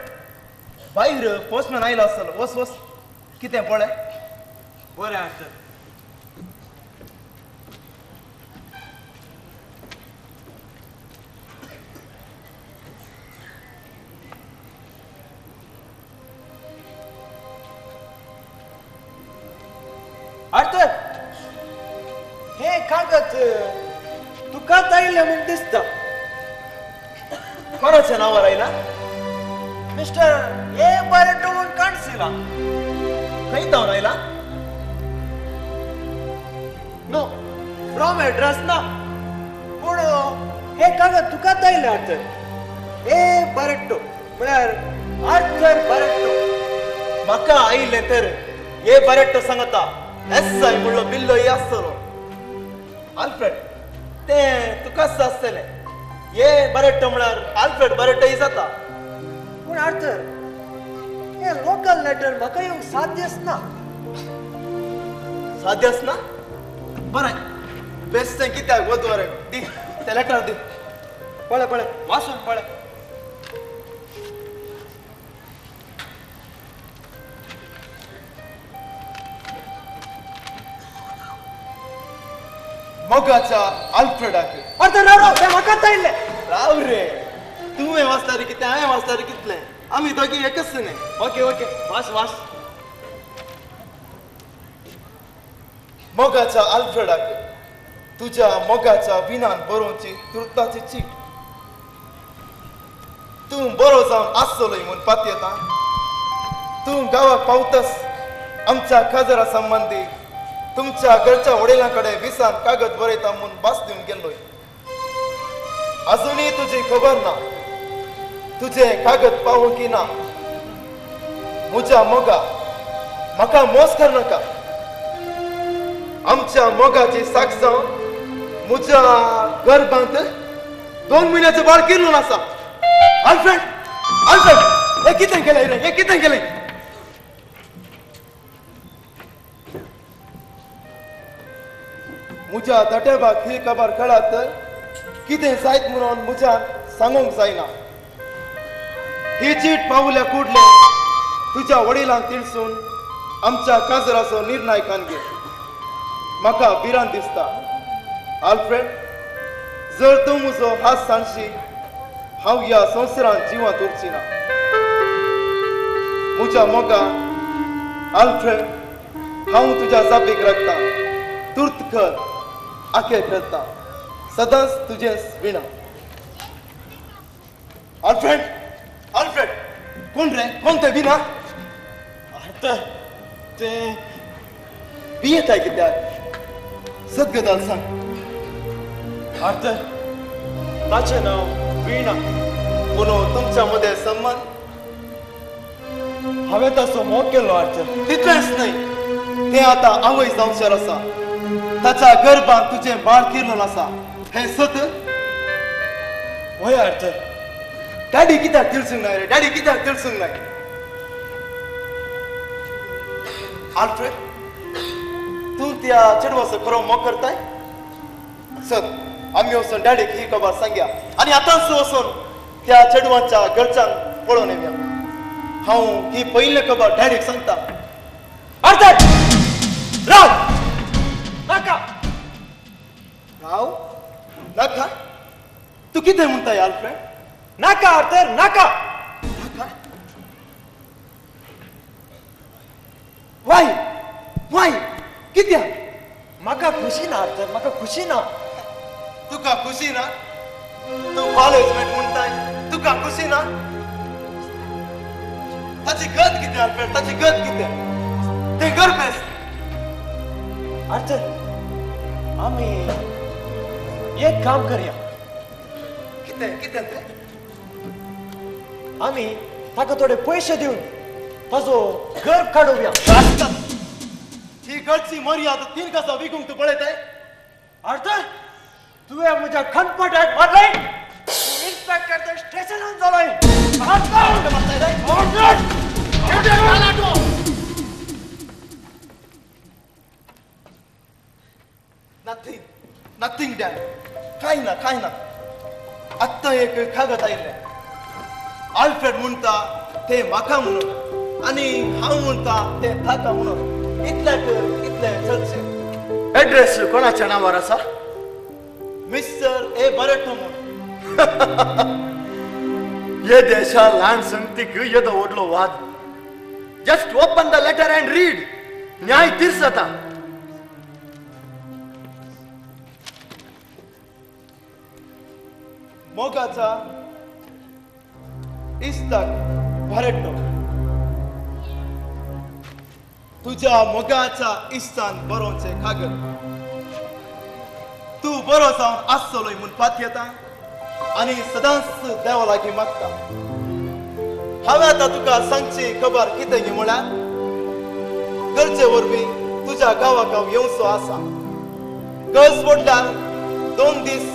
B: बाहेर पोस्टमॅन आयलो आसतलो. वस वस कितें पळय.
E: बरें आर्थर. आर्थर हे कागद तुकाच आयिल्लें म्हूण दिसता.
B: कोणाच्या नांवार आयला?
E: मिस्टर ए बारेटो म्हूण काणसिला.
B: खंय जावन आयला?
E: नो फ्रॉम एड्रेस ना. पूण हे कागद तुकाच आयलें आर्थर. ए बारेटो म्हळ्यार आर्थर बारेटो.
B: म्हाका आयिल्लें तर ए बारेटो सांगता एस I म्हणलो बिल्लो आसतलो. आल्फ्रेड तें तुकाच आसतलें. ए बारेटो म्हळ्यार आल्फ्रेड बारेटो जाता.
E: पूण आर्थर हे लोकल लेटर म्हाका येवंक साध्यच ना.
B: साध्यच ना? बरें बेश्टें कित्याक वत रे. दी तें लेटर दी.
E: पळय पळय वाचून पळय.
B: मोगाच्या आल्फ्रेडाक.
E: आर्थर राव राव तें म्हाकाच आयिल्लें.
B: राव रे तुवें वाचता रे कितें हांवें वाचता रे कितलें. आमी दोगी एकच न्ही.
E: ओके ओके वास वास.
B: मोगाच्या आल्फ्रेडाक तुझ्या मोगाच्या विनान बरोवची तुर्ताची चीट. तूं बरो जावन आसतलोय म्हूण पातयेता. तूं गांवाक पावतस आमच्या काजरा संबंदी तुमच्या घरच्या वडिलां कडेन विसान कागद बरयता म्हूण भास दिवन गेल्लोय. अजूनय तुजी खबर ना. तुजें कागद पावूं की ना. म्हज्या मोगा म्हाका मोस करनाका. आमच्या मोगाची साक्ष जावन म्हज्या गर्भांत 2 म्हयन्याचें बाळ किरलून आसा. आल्फ्रेड आल्फ्रेड हें कितें केलें रे? हें कितें केलें? म्हज्या दटेबाक ही खबर कळत तर कितें जायत म्हणून म्हज्यान सांगूंक जायना. ही चीट पावल्या कुडले तुज्या वडिलांक तिळसून आमच्या काजराचो निर्णय कान घे. म्हाका भिरांत दिसता आल्फ्रेड, जर तूं म्हजो हात सांडशी हांव ह्या संवसारांत जिवांत उरची ना. म्हज्या मोगा आल्फ्रेड, हांव तुज्या जापीक राखता. तुर्त कर, आखेर करता, सदांच तुजें विणा. आल्फ्रेड, आल्फ्रेड, कोण रे? कोण ते विणा?
E: आर्थर, ते
B: भियेताय कित्याक? सत गजाल सांग.
E: आर्थर, ताचें नांव वीणा.
B: पूण तुमच्या मदें संबंद?
E: हांवें ताचो मोग केलो आर्थर.
B: तितलेंच न्हय, तें आतां आवय जावचेर आसा. ताच्या गर्भांत तुजें बाळ किर्लोन आसा, हें सत?
E: व्हय आर्थर.
B: डॅडी कित्याक तिळसूंक नाय रे? डॅडी कित्याक तिळसूंक नाय? आल्फ्रेड, तूं त्या चेडवाचो खरो मोग करताय? सत, आमी वचून डॅडीक ही खबर सांगया आनी आतांच वचून त्या चेडवाच्या घरच्यांक पळोवन येवया. हांव ही पयली खबर डॅडीक सांगता.
E: आर्थर, राव, नाका.
B: राव, नाका? तूं कितें म्हणटाय आल्फ्रेड?
E: नाका आर्थर, नाका.
B: नाका? वाय वाय कित्याक?
E: म्हाका खुशी ना आर्थर, म्हाका खुशी ना.
B: तुका खुशी ना? तूं कॉलेज मेट म्हणटाय, तुका खुशी ना? ताची गत कितें आल्फ्रेड? ताची गत कितें? तें गर्भेस्त.
E: आर्थर, आमी एक काम करया.
B: कितें? कितें तें?
E: आमी ताका थोडे पयशे दिवन ताजो गर्भ काडुया.
B: ही घरची मर्याद तीन कसा विकूंक तूं पळयताय?
E: आर्थर, तुवें म्हज्या खनपटाक मारलें. तूं इन्स्पेक्टर तर स्टेशनान जालोय.
B: नथींग, नथींग डॅड, कांय ना, कांय ना. आत्तां एक कागद आयिल्लें. आल्फ्रेड म्हणटा तें म्हाका म्हणून आनी हांव म्हणटा तें ताका म्हणून. इतल्याक इतलें चलचें.
C: एड्रेस कोणाच्या नांवार आसा?
B: मिस्टर ए बरेटो म्हणून.
C: हे देशा ल्हान संगतीक येदो व्हडलो वाद. Just open the letter and read. न्याय तीर्स जाता.
B: मोगाचा इश्ताक बरेटो, तुझ्या मोगाच्या इश्टान बरोवचें कागद. तूं बरो जावन आसतलोय म्हूण पातयेता आनी सदांच देवा लागीं मागता. हांवें आतां तुका सांगची खबर कितें गी म्हळ्यार गरजे वरवीं तुज्या गांवाक हांव येवचो आसा. गरज पडल्यार 2 दीस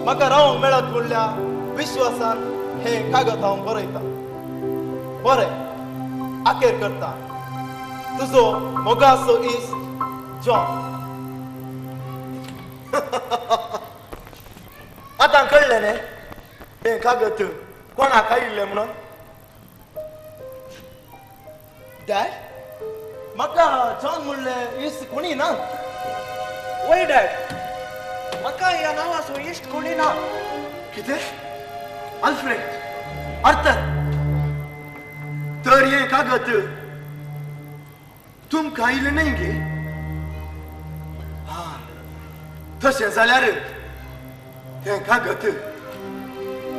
B: म्हाका रावंक मेळत म्हणल्या विश्वासान हें कागद हांव बरयतां. बरें, आखेर करता. तुजो मोगाचो इश्ट जॉन.
C: आतां कळ्ळें न्ही तें कागद कोणाक आयिल्लें म्हणून?
B: डॅड, म्हाका जॉन म्हणलें इश्ट कोणी ना.
E: वय डॅड, म्हाका ह्या नांवाचो इश्ट कोणी ना.
C: कितें? आल्फ्रेड, आर्थर, तर हें कागद तुमकां आयिल्लें न्हय गे? आं, तशें जाल्यार तें कागद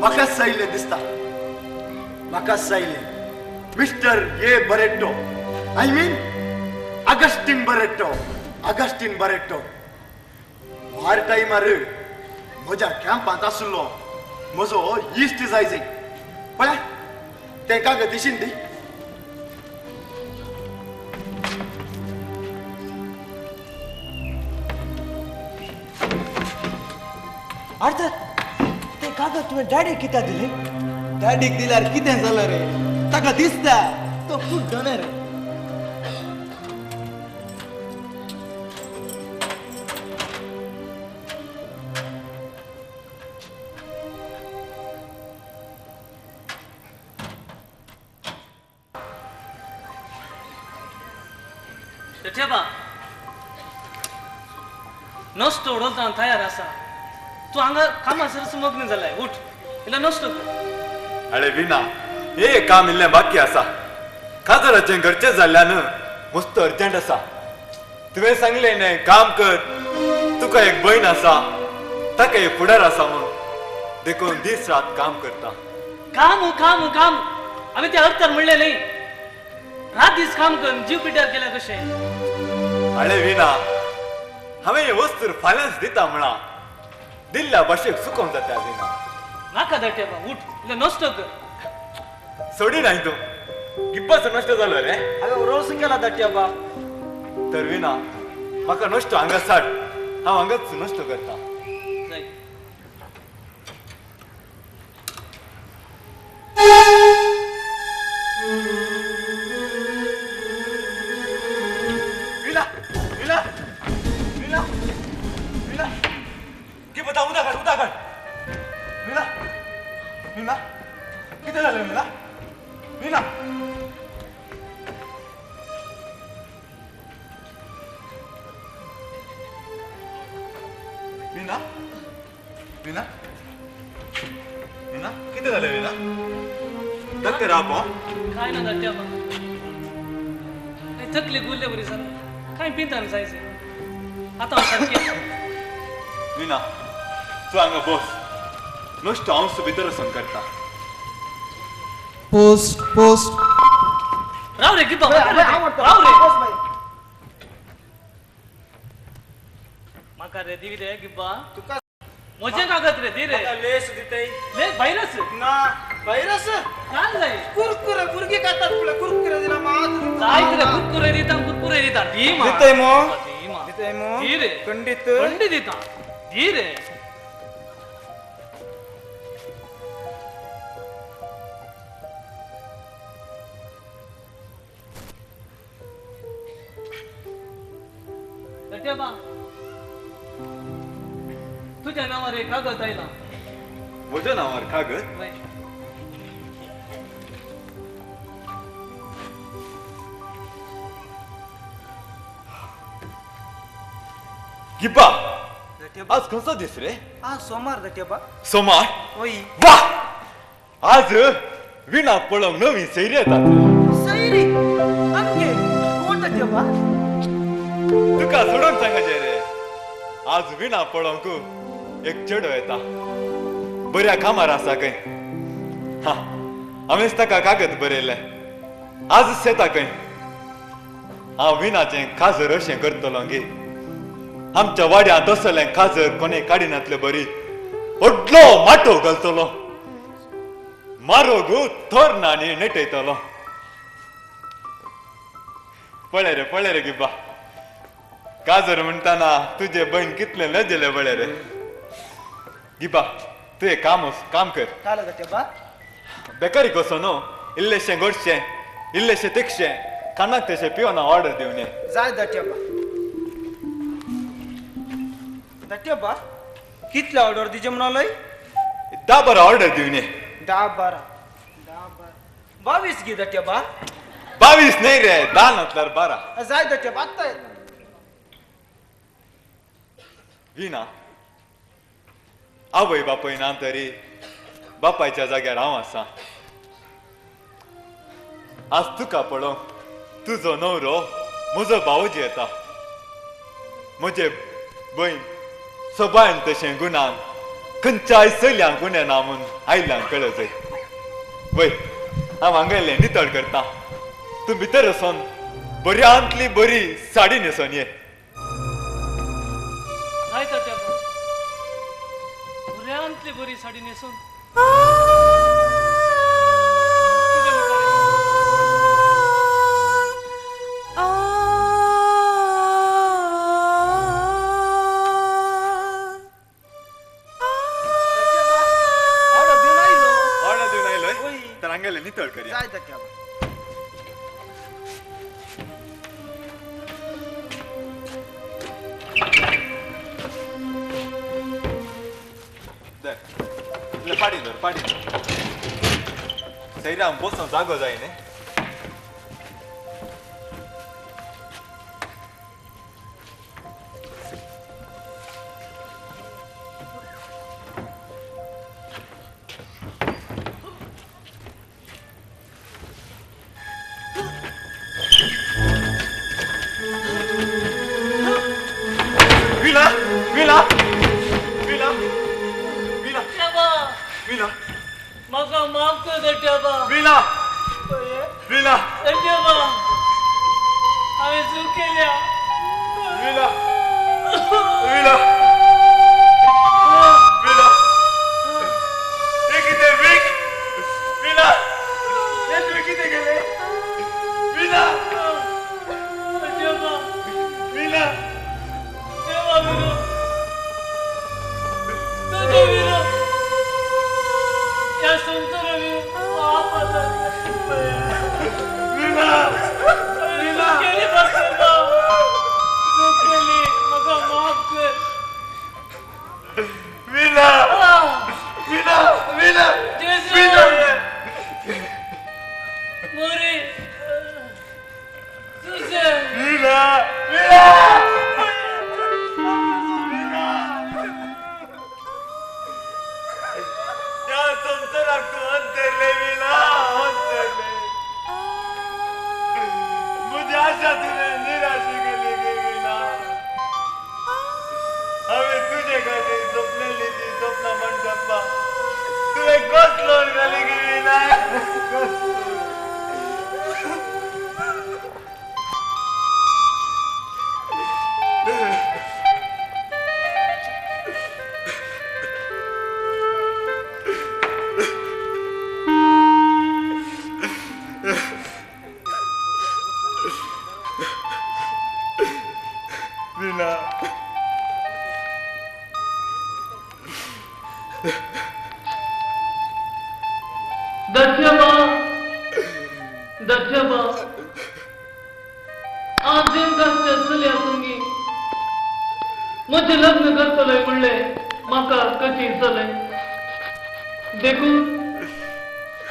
C: म्हाकाच आयिल्लें दिसता. म्हाकाच आयिल्लें. Mister A Barreto, I mean Augustine Barreto. Augustine Barreto वार टायमार म्हज्या कॅम्पांत आशिल्लो म्हजो इश्ट जाय जाय. पळय तें कागद दिशीन दी.
E: आर्थर, तें कागद तुवें डॅडीक कित्याक दिलें?
B: डॅडीक दिल्यार कितें जालें रे? ताका दिसता तो खूब डने रे.
A: दठेबा नश्टो उडोवता तयार आसा. तूं हांगा कामासरच मग्न जालाय. उठ, इल्लो नश्टो कर.
I: अरे विना, हे काम इल्लें बाकी आसा. काजराचें घरचें जाल्ल्यान मस्त अर्जंट आसा. तुवें सांगलें न्ही काम कर, तुका एक भयण आसा, ताका एक फुडार आसा म्हणून, देखून दीस रात काम करता.
A: काम काम काम आमी त्या अर्थान म्हणलें न्ही. रात दीस काम करून जीव पिड्ड्यार केल्या कशें.
I: अरे विना, हांवें हे वस्तू फाल्यांच दिता म्हणा, दिल्ल्या भाशेक चुकोवंक जाता विना.
A: नाका दटेबा, उठ, इल्लो नश्टो कर.
I: सोडी नाही तूं, गिब्बाचो नश्ट जालो रे.
H: हांवें रोस केला दट्याबा.
I: तर विना, म्हाका नश्टो हांगा साड, हांव हांगाच नश्टो करता. विना विना विना विना, गिब्बा उदा काड, उदा काड. विना विना, कितें जालें विना? विना विना विना विना, कितें जालें विना? डॉक्टर आपो
A: काय ना दट्याबा, तकली गुल्ले बरी जाली, कांय पिंतान जायचें. आतां हांव सारकें.
I: विना, तूं हांगा बस, नश्टो हांव भितर वचून करता.
J: पोस्ट पोस्ट
A: राव रे गिब्बा, राव रे. म्हाका रे दी रे गिब्बा,
H: तुका
A: म्हजें कागद रे दी रे.
H: लेस दितय.
A: लेस भायरस
H: ना, भायरस
A: काय जाय.
H: कुरकुरे भुरगीं खातात पळय, कुरकुरे दिला मात
A: जायत रे. कुरकुरे दिता, कुरकुरे दिता. दी मा
H: दितय मो,
A: दी मा
H: दितय मो.
A: दी रे,
H: खंडीत
A: खंडीत दिता, दी रे. दट्याबा, तुझ्या नावार एक कागद आयला.
I: म्हज्या नावार कागद? गिब्बा, आज खंयचो दीस रे?
H: आज सोमार दट्याबा.
I: सोमार?
H: वय.
I: वा, आज विना पळोवंक नवी सैरी येतात.
H: सैरी आमगे कोण दट्याबा?
I: तुका सोडून सांगाचें रे, आज विना पळोवंक एक चेडो येता, बऱ्या कामार आसा खंय. हा, हांवेंच ताका कागद बरयलें, आजच येता खंय. हांव विनाचें काजर अशें करतलो गे, आमच्या वाड्यांत असलें काजर कोणें काडिनातले बरी. व्हडलो माटो घालतलो, मारोग थोरणांनी नेटयतलो. पळय रे, पळय रे गिब्बा, काजर म्हणटाना तुजे भयण कितलें लजेलें पळय रे. गिब्बा, तूं एक काम काम कर. बेकारी कसो न्हू, इल्लेशें गोडशें, इल्लेशें तिखशें, कानाक तशें पिवना ऑर्डर दिवन ये.
H: जाय दट्याबा. दट्याबा, कितले ऑर्डर दिजे म्हणलोय?
I: 10-12 ऑर्डर दिवन ये.
H: 10-12 22 गे दट्याबा.
I: 22 न्हय रे, 10 नातल्यार 12.
H: जाय दट्याबा, आत्तां येता.
I: विना, आवय बापूय ना तरी बापायच्या जाग्यार हांव आसा. आज तुका पळोवंक तुजो न्हवरो म्हजो भावोजी येता. म्हजे भयण सोबायन तशें गुणान खंयच्याय चलयांक उणें ना म्हूण आयल्यांक कळजय. वय, हांव हांगा येयलें नितळ करता, तूं भितर वचोन बऱ्यांतली बरी साडी न्हेसोन ये.
A: बऱ्यांतली बरी साडी न्हेसून
I: नितळ करूया. पाडी धर, पाडी सैराम बसून जागो जाय न्ही.
E: Villa villa villa villa villa
A: म्हाका माफ कर दट्याबा.
E: विला विला
A: दट्याबा, हांवें चूक केल्या.
E: विला विला विला हे कितें वीक? विला हे तुवें कितें केलें? विला
A: दट्याबा,
E: विला
A: देवा विरो, तुझे विरो, ह्या संवसारा विरो पाप आसा.
E: विला
A: चूक केली बाबा, चूक केली, म्हाका माफ कर.
E: विला विला विला विला
A: मोरी तुझे
E: विला विला त्या संसाराक तूं अंतरले विला, अंतरले. म्हजी आशा तुवें निराश केली गे विला. हांवें तुजे खातीर सपनेली ती सपनां मंडपा तुवें कसलोन घाली गे विला. विला
A: दक्षबा, दक्षबा, आज जेंकाच्या चलया संगी म्हजें लग्न करतलोय म्हणलें म्हाका कठीण जालें. देखून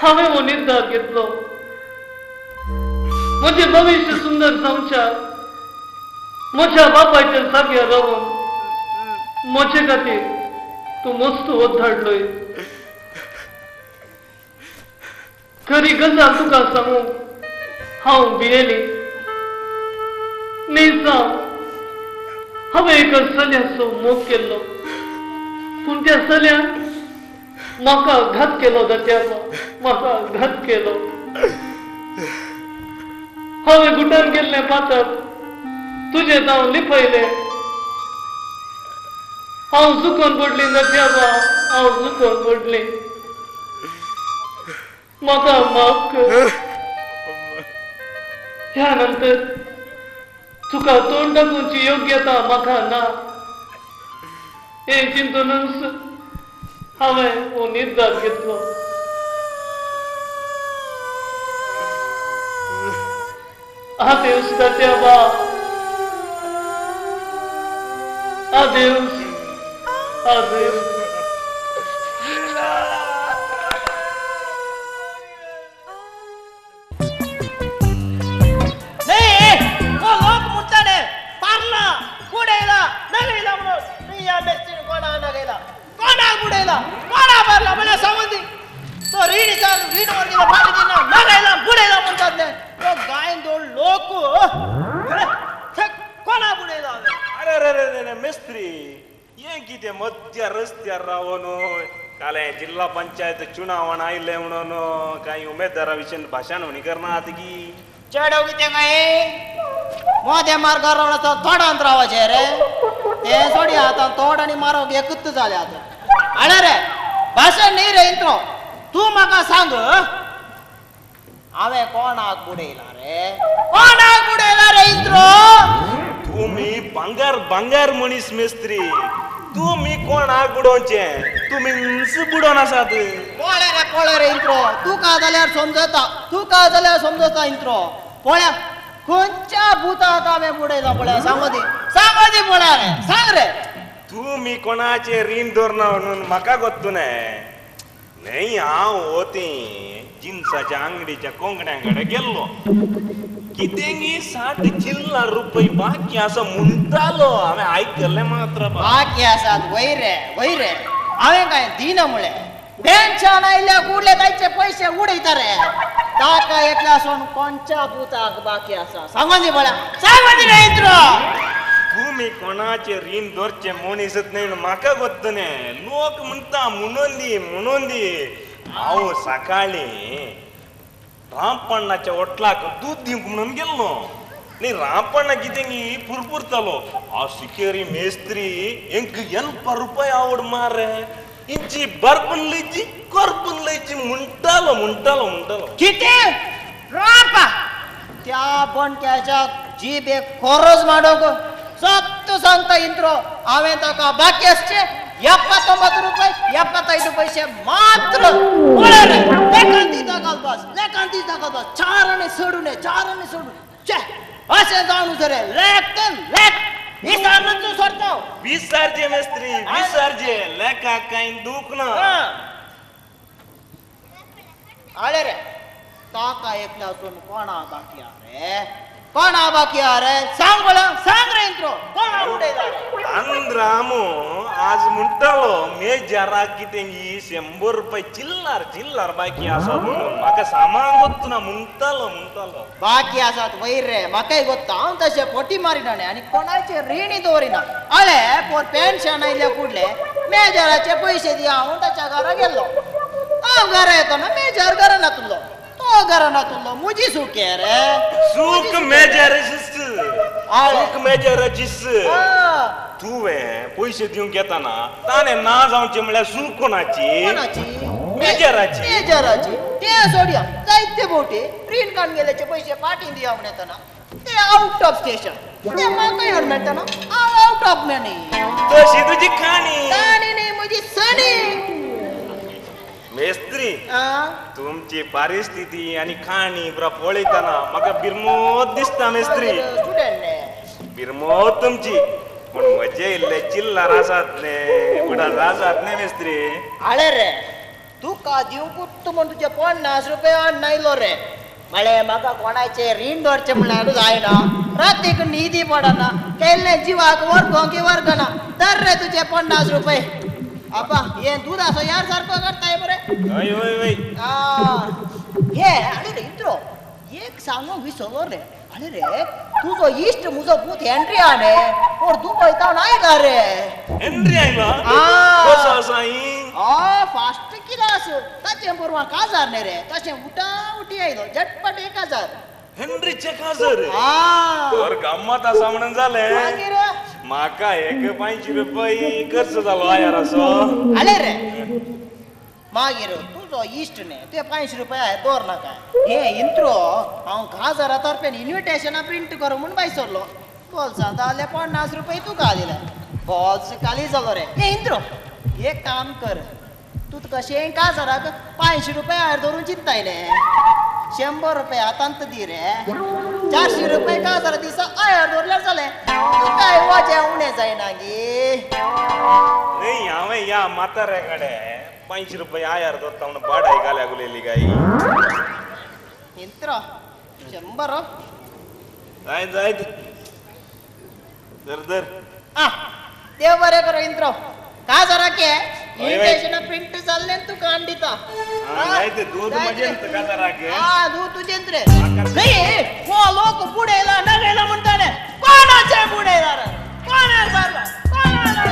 A: हांवें हो निर्धार घेतलो. म्हजें भविश्य सुंदर जावच्या म्हज्या बापायच्या जाग्यार रावन म्हजे खातीर तूं मस्त वत धाडलोय. खरी गजाल तुका सांगू हांव भियेली. न्ही जावं, हांवें एका चल्याचो मोग केल्लो, पूण त्या चल्यान म्हाका घात केलो. दत्याचो म्हाका घात केलो. हांवें गुटान केल्लें पातक तुजें जावं लिपयलें. हांव चुकोन पडली दत्याबा, हांव चुकोन पडली. म्हाका माफ कर. ह्या नंतर तुका तोंड दाखोवची योग्यता म्हाका ना हें चिंतूनच हांवें हो निर्धार घेतलो. आदेस दत्याबा, आदेस, आदेस.
F: मध्य रस्त्यार रावन काल जिल्हा पंचायत चुनावण आयले म्हणून काही उमेदवारा विशीं भाशण होणी करनात की
D: चेडो कितें काय मोदे मार्गार रावला तोंडांत रावाचें रे तें सोडी आतां तोंड आनी मारप एकूच जालें आतां. आळे रे भाशण न्ही रे इंत्रो, तूं म्हाका सांग हांवें कोणाक बुडयला रे, कोणाक बुडयला रे इंत्रो?
F: तुमी भांगर भांगर मनीस मिस्त्री, तुमी कोणाक बुडोवचें, तुमी बुडोवन आसात.
D: पळय रे पळय रे इंत्रो, तुका जाल्यार समजता, तुका जाल्यार समजता इंत्रो. पळया खंयच्या भुताक हांवें बुडयला पळया, सांगो दी, सांगो दी पळया रे, सांग रे.
F: तुमी कोणाचें रीण दवरना म्हणून म्हाका गोत्तू न्हय. हांव वती जिन्साच्या आंगडीच्या कोंकण्या कडेन गेल्लो, कितेंगी 60 जिल्ला रुपये बाकी आसा म्हणटालो. हांवें आयकल्लें मात्र
D: बाकी आसात. वय रे वय रे, हांवें काय दिना म्हळें पेन्शन आयल्या कुडले तांचे पयशे उडयता रे. ताका एकल्या सोन कोणच्या पुताक बाकी आसा सांगो दी पळया, सांगो दी रे इंद्रो.
F: तुमी कोणाचे कोणाचे रीण दवरचें मनीसच न्हय म्हाका गोत्त न्ही. लोक म्हणटा म्हणून दी म्हणून दी. हांव सकाळीं रामपण्णाच्या वटलाक दूद दिवंक म्हणून गेल्लो न्ही. रामपण्णा कितें गी पुरपुरतालो. हांव सिकेरी मेस्त्री हेंक एनपा रुपया आवड मार इंची बरपून लयची करपून लयची म्हणटालो म्हणटालो म्हणटालो.
D: कितें रापा त्या बोणक्याच्या जिबेक खोरोज माडोंक सत्य सांगता इंत्रो. हांवें ताका बाकी आसचे 79 रुपये 75 पैसे मात्र. लेखान दिता घालपास लेखान दिता घालपास 4 आणे सोडून 4 आणे सोडून. चे अशें जावन रे लेख ते लेख विसारन तूं सोडता.
F: विसारचे मेस्त्री विसारचे लेखाक कांय दूख ना.
D: आळे रे ताका एकल्या आसून कोणा बाकी रे कोणा बाकी रे सांग बळा सांग रे इंत्रो कोणा उडयता रे.
F: आंद्रामो आज म्हणटालो मेजराक कितें गी 100 रुपये चिल्लार चिल्लार बाकी आसा म्हणून. म्हाका सामान गोत्त ना म्हणटालो म्हणटालो.
D: बाकी आसात वयर रे म्हाकाय गोत्ता. हांव तशें पोटी मारिना न्ही आनी कोणाचे रिणी दवरिना. आळे पोर पेन्शन आयल्या कुडले मेजराचे पयशे दी. हांव ताच्या घरा गेल्लो. हांव घरा येतना मेजर घरा नातुल्लो तो घरा नातुल्लो. म्हजी सुके रे
F: सूक मेजराचीच सूक मेजराचीच. तुवें पयशे दिवंक येताना ताणें ना जावचें म्हळ्यार सूक कोणाची मेजराची
D: मेजराची. ते सोडया जायते बोटी रीण काडून गेल्याचे पयशे फाटीं दिया म्हण येतना ते आउट ऑफ स्टेशन ते म्हाका येवन मेळटना हांव आउट ऑफ मनी.
F: तशी तुजी काणी
D: काणी न्ही म्हजी सणी.
F: मेस्त्री तुमची परिस्थिती आनी काणी पुरा पळयतना म्हाका बिरमोत दिसता मेस्त्री. बिरमोत तुमची. पूण म्हजे इल्ले चिल्लार आसात न्ही उडास आसात न्ही मेस्त्री.
D: आळे रे तुका दिवंकूच म्हण तुजे 50 रुपये हाडून आयलो रे. म्हळें म्हाका कोणाचें रीण दवरचें म्हणल्यार जायना. रातीक न्हिदी पडना केल्लें जिवाक वरगोंक वरगना. तर रे तुजे 50 रुपये. आपा हे दूद आसा यार सारको करताय मरे.
F: हय हय हय.
D: हे आरे रे इंत्रो एक सांगूंक विसरलो रे. आरे रे तुजो इश्ट मुजो पूत हेनरी आहा न्ही पूण दुबय तावन आयला रे.
F: हेनरी आयला कसो आसा?
D: हय फास्ट क्लास. ताचें बरोबर काजार न्ही रे तशें उठा उठी आयलो झटपट 1000.
F: हेनरीचें काजार तर गम्मत आसा म्हणून जालें.
D: मागीर
F: म्हाका एक 500 रुपये खर्च जालो आयार असो.
D: आले रे मागीर तुजो इश्ट न्ही तुवें 500 रुपया दवर नाका. हे इंत्रो हांव काजारा तर्फेन इन्विटेशनां प्रिंट कर म्हूण भायर सरलो. बोल्सांत जाले 50 रुपये तुका दिले. बोल्स खाली जालो रे. हे इंत्रो एक काम कर तूं कशें काजाराक 500 रुपया आयर दवरून चिंताय न्ही 100 रुपये हातांत दी रे. 400 रुपये काजारा दिसा आयर दवरल्यार जालें. तुकाय वजें उणें जायना गी.
F: न्ही हांवें ह्या म्हाताऱ्या कडेन 500 रुपये आयार दवरता म्हणून बाडाय घाल्या उलयली काय.
D: इंत्रो 100
F: जायत जायत धर धर.
D: आ देव बरें करूं इंत्रो. काजाराक इन्विटेशन प्रिंट जाल्लें तुका हाडून दिता.
F: दूद म्हजें काजाराक.
D: आ दूद तुजेंच रे. न्ही हो लोक बुडयला नगयला म्हणटाले. कोणाचें बुडयला रे कोणाक मारला कोणाक.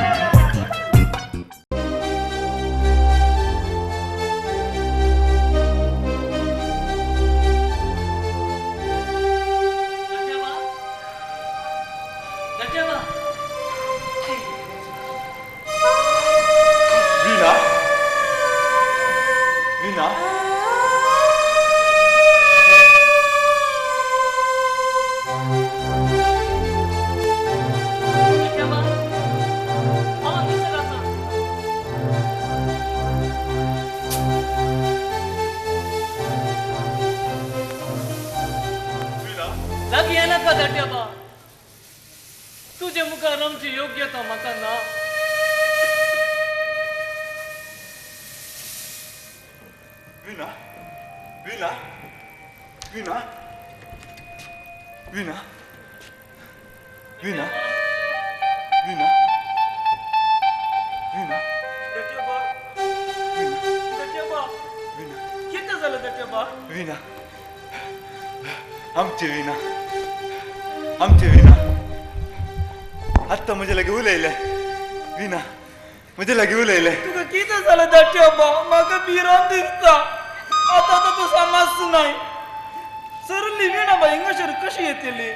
I: वीणा
A: लागीं येनाका धाट्याबा. तुजे मुखार आमची योग्यता म्हाका ना.
I: वीणा वीणा वीणा वीणा वीणा वीणा वीणा
A: वीणा कितें जालें धाट्याबा?
I: वीणा आमची वीणा आमची वीणा आत्तां म्हजे लागीं उलयलें विना, म्हजे लागीं उलयलें.
H: तुका कितें जालें धाकट्या बा? म्हाका भिरांत दिसता. आतां आतां तूं समज नाय. सरली विणा बाई हिंगासर कशी येतली?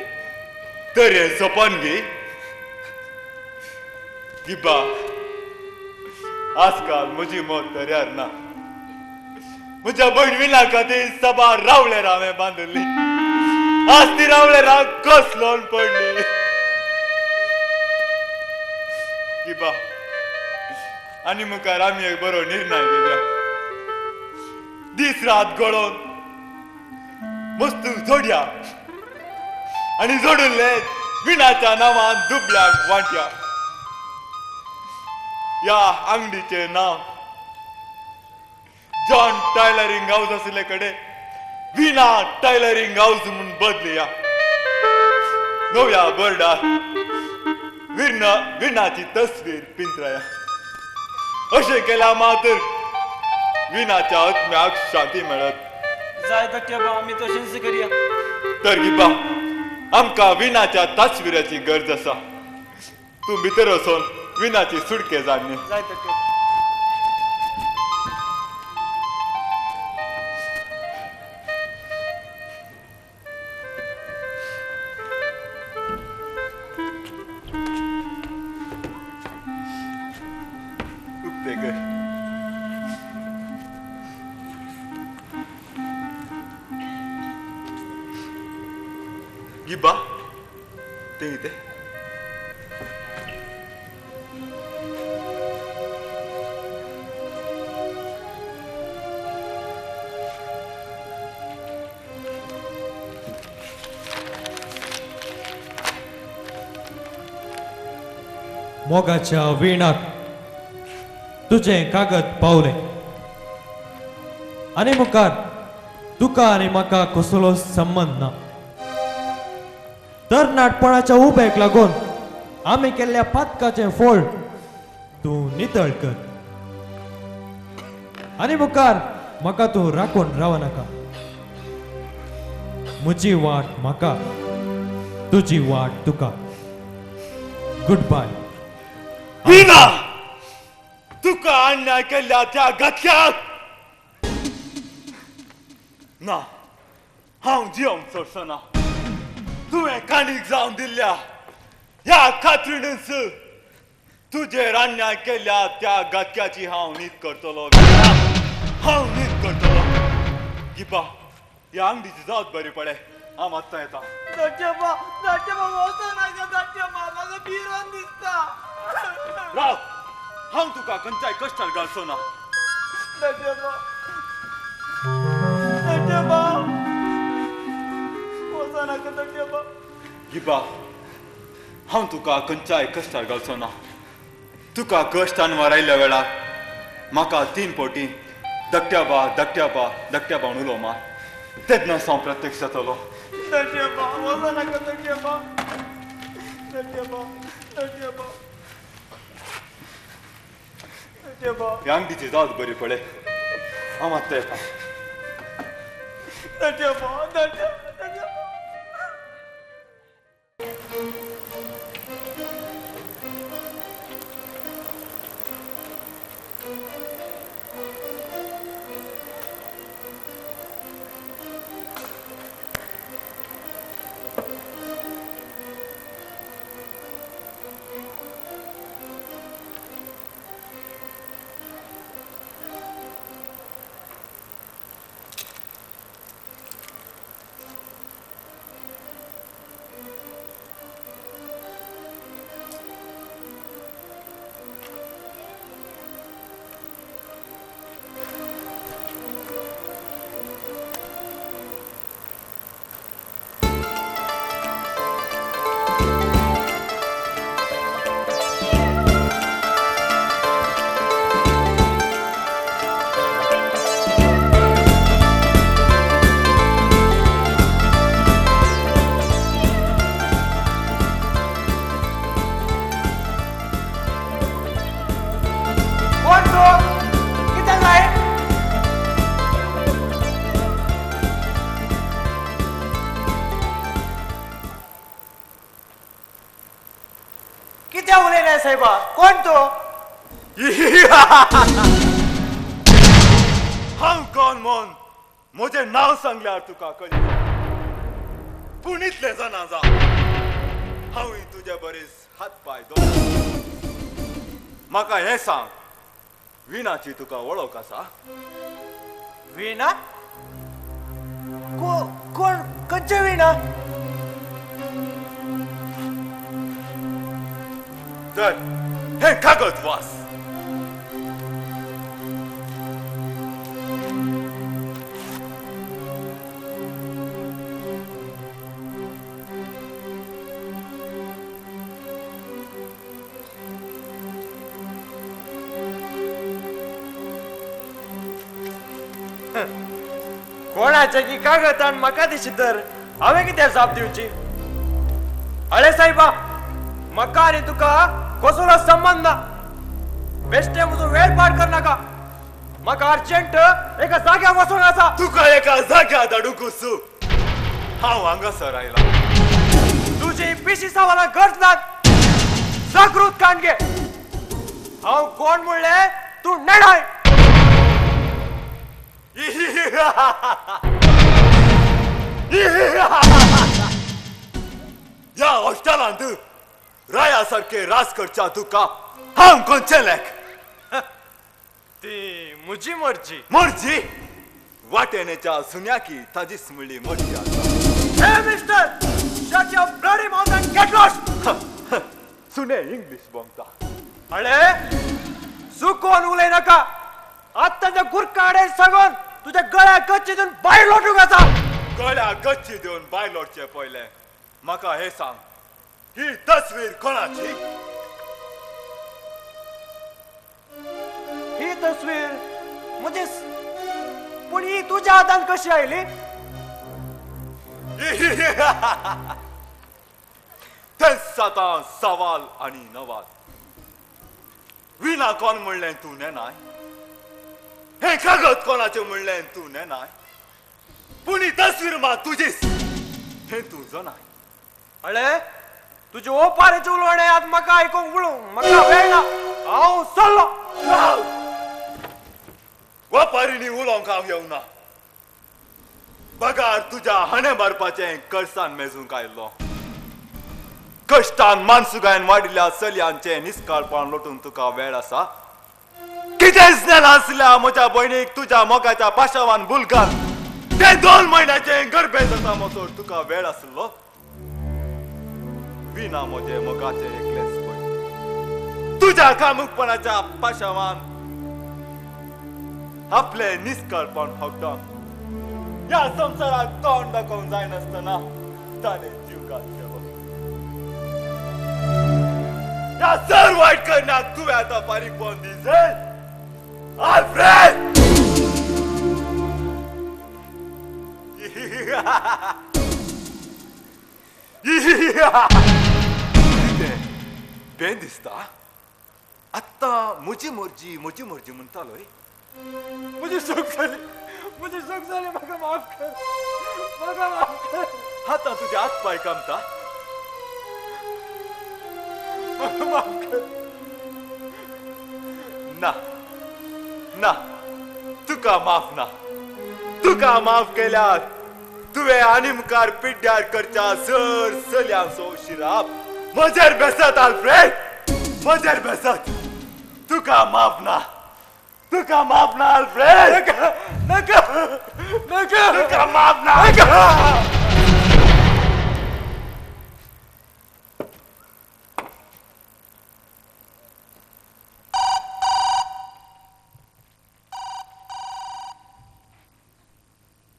I: तर हें सपन गे गिबा. आजकाल म्हजी मत दर्यार ना. म्हज्या भयण विना खातीर साबार रावळेर हांवें बांदिल्ली. आज ती रावळेराक कसलोन पडली. गिबा आनी मुखार आमी एक बरो निर्णय घेवया. दीस रात गळोवन मस्तूक जोडया आनी जोडिल्ले विणाच्या नांवान दुबल्याक वांट्या. ह्या आंगडीचें नांव जॉन टायलरींग हावस आशिल्ले कडेन विणा टायलरींग हावस म्हूण बदलया. नव्या बोर्डार विणाची तस्वीर पिंतराया. अशें केल्यार मात्र विणाच्या आत्म्याक शांती मेळत.
H: जाय धाकट्या बा, आमी तशेंच करया.
I: तर गिबा आमकां विणाच्या तस्वीराची गरज आसा. तूं भितर वचून विणाची सुटके जाणणी.
H: जाय धाकट्या.
I: उक्ते कर. गिबा तें कितें?
J: मोगाच्या विणाक तुजें कागद पावलें आनी मुखार तुका आनी म्हाका कसलो संबंद ना. तरणाटपणाच्या उब्याक लागून आमी केल्ल्या पातकाचें फळ तूं नितळ कर आनी मुखार म्हाका तूं राखून रावनाका. म्हजी वाट म्हाका, तुजी वाट तुका. Good bye.
I: विणा, तुका अन्याय केल्ल्या त्या घातक्याक ना हांव जियोंक सोडचो ना. तुवें काणीक जावन दिल्ल्या ह्या खात्रीनच तुजेर अन्याय केल्ल्या त्या घातक्याची हांव नीत करतलो. हांव नीत करतलो. गिबा ह्या आंगडीची जात बरी पडे. हांव आत्तां येता.
H: धाकट्या बा, धाकट्या बा, वचो नाका धाकट्या बा, म्हाका भिरांत दिसता.
I: राव, हांव तुका खंयच्याय कश्टार घालचो ना.
H: धाकट्या बा, धाकट्या बा, वचो नाका धाकट्या बा.
I: गिबा हांव तुका खंयच्याय कश्टार घालचो ना. तुका कश्ट अनवार आयिल्ल्या वेळार म्हाका 3 पटी धाकट्या बा, धाकट्या बा, धाकट्या बा म्हूण उलो मार. तेन्नाच हांव प्रत्यक्ष जातलो.
H: धाकट्या बा, वचो नाका धाकट्या बा, धाकट्या बा, धाकट्या बा, धाकट्या बा.
I: ह्या आंगडीची जात बरी पडे. हांव आत्तां येता.
H: धाकट्या बा, धाकट्या, धाकट्या बा.
E: कितें उलयलें साहेबा? कोण तो?
I: हांव कोण म्हूण म्हजें नांव सांगल्यार तुका कळटा. पूण इतलें जाणा जा, हांवूय तुजे बरेच हात पांय दोन. म्हाका हें सांग, विणाची तुका वळख आसा?
E: विणा? कोण? खंयचें विणा?
I: तर हें कागद वास.
E: कोणाचे की कागदान म्हाका दिशी तर हांवें कितें जाप दिवची? अळे साहेबा, म्हाका आनी तुका कसलो संबंद ना. बेश्टे म्हजो वेळ पाड करनाका. म्हाका अर्जंट एका जाग्यार वचूंक आसा.
I: तुका एका जाग्यार धाडूंक वचूं हांव हांगासर आयला.
E: तुजी पिशी सवालां गरज ना. जागृत काण घे. हांव कोण म्हणलें तूं नेणाय.
I: ह्या हॉस्टेलांत राया सारके रास करच्या तुका हांव खंयचें लेख?
E: ती म्हजी मर्जी.
I: मर्जी? वाटेनेच्या सुन्याकी ताजीच म्हणली मर्जी आसा.
E: Hey mister, shut your bloody mouth and get lost.
I: सुने इंग्लीश बोंगता.
E: अळे चुकोन उलय नाका. आत्ताच्या गुरकाडे सांगून तुझ्या गळ्या गच्ची दिवन भायर लोटूंक आसा.
I: गळ्या गच्ची दिवन भायर लोटचे पयलें म्हाका हें सांग, ही तस्वीर कोणाची?
E: ही तस्वीर म्हजीच. पूण ही तुज्या हातान कशी आयली?
I: तेच आतां सवाल आनी नवाल. विणा कोण म्हणलें तूं नेणाय? हें कागद कोणाचें म्हणलें तूं नेणाय? पूण ही तस्वीर मात तुजीच हें तूं जणाय.
E: अळे तुजे ओपारेचें उलोवणें आतां म्हाका आयकूंक उलोवंक म्हाका वेळ ना. हांव चल्लो.
I: ओपारींनी उलोवंक हांव येवना. बगार तुज्या हाणें मारपाचें कळसान मेजूंक आयलो. कश्टान मानसुगायन वाडिल्ल्या चलयांचें निस्काळपण लोटून तुका वेळ आसा? कितेंच नासल्या म्हज्या भयणीक तुज्या मोगाच्या पाशावान बुलगान ते 2 म्हयन्याचें गर्भे जाता मोसोर तुका वेळ आसलो? विना म्हजें मोगाचें एकलेंच पळय तुज्या कामुकपणाच्या पाशावान आपलें निस्काळपण होगडावन ह्या संवसाराक तोंड दाखोवंक जायनासतना ताणें जीव घात केलो. ह्या सर वायट करण्याक तुवें आतां फारीकपण दी जाय आल्फ्रेड. कितें बेन दिसता? आत्तां म्हजी मर्जी म्हजी मर्जी म्हणटालोय.
E: म्हजी चूक जाली, म्हजी चूक जाली. म्हाका माफ कर, म्हाका माफ कर.
I: आतां तुजे हात पांय कामता.
E: म्हाका माफ कर.
I: ना ना, तुका माफ ना. तुका माफ केल्यार तुवें आनी मुखार पिड्ड्यार करच्या सर चलयांचो शिराप म्हजेर बेसत आल्फ्रेड, म्हजेर बेसत. तुका माफ ना, तुका माफ ना आल्फ्रेड.
E: नाका नाका नाका,
I: तुका माफ ना.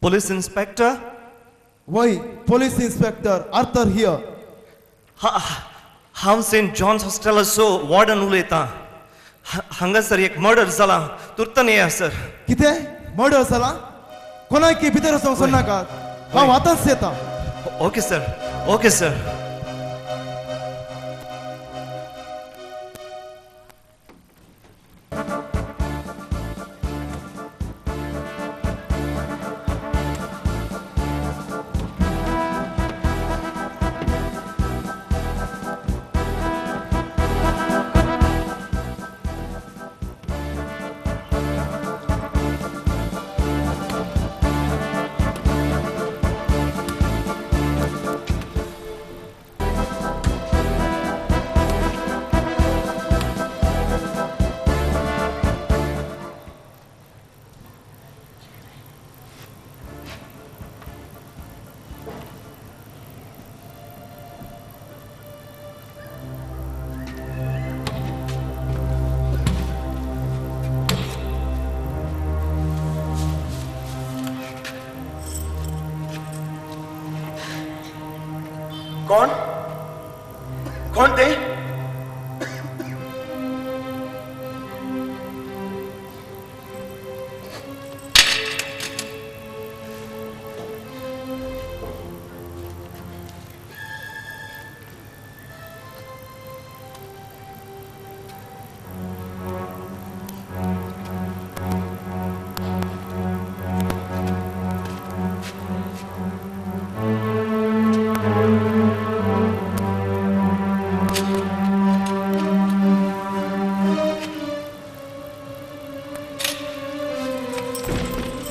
K: Police inspector?
B: वय, police inspector Arthur here.
K: हांव सेंट जॉन्स हॉस्टेलाचो वॉर्डन उलयतां. हांगासर एक मर्डर जाला, तुर्तन येया सर.
B: कितें मर्डर जाला? कोणाक भितर वचूंक नाका, हांव आतांच येता.
K: Okay sir, okay sir.
B: कोण कोण ते?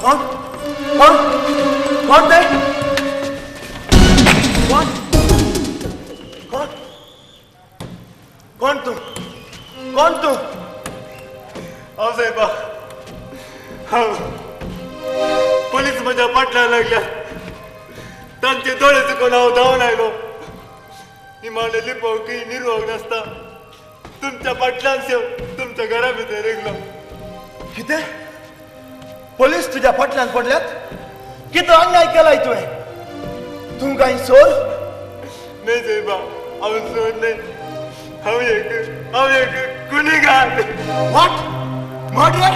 B: कोण कोण कोण ते? कोण कोण कोण तूं? कोण तूं?
I: हांव सायबा, हांव. पोलीस म्हज्या फाटल्यान लागल्या, तांचे दोळे चुकोवन हांव धांवन आयलो. निमाणें लिपोवंकय निरवंक नासता तुमच्या फाटल्यान सेव तुमच्या घरा भितर रिगलो.
B: कितें? पोलीस तुज्या फाटल्यान पडल्यात? कितें अन्याय केलाय तुवें? तूं कांय चोर?
I: न्हय सायबा, हांव चोर न्हय. हांव एक गुन्हेगार.
B: What? Murderer?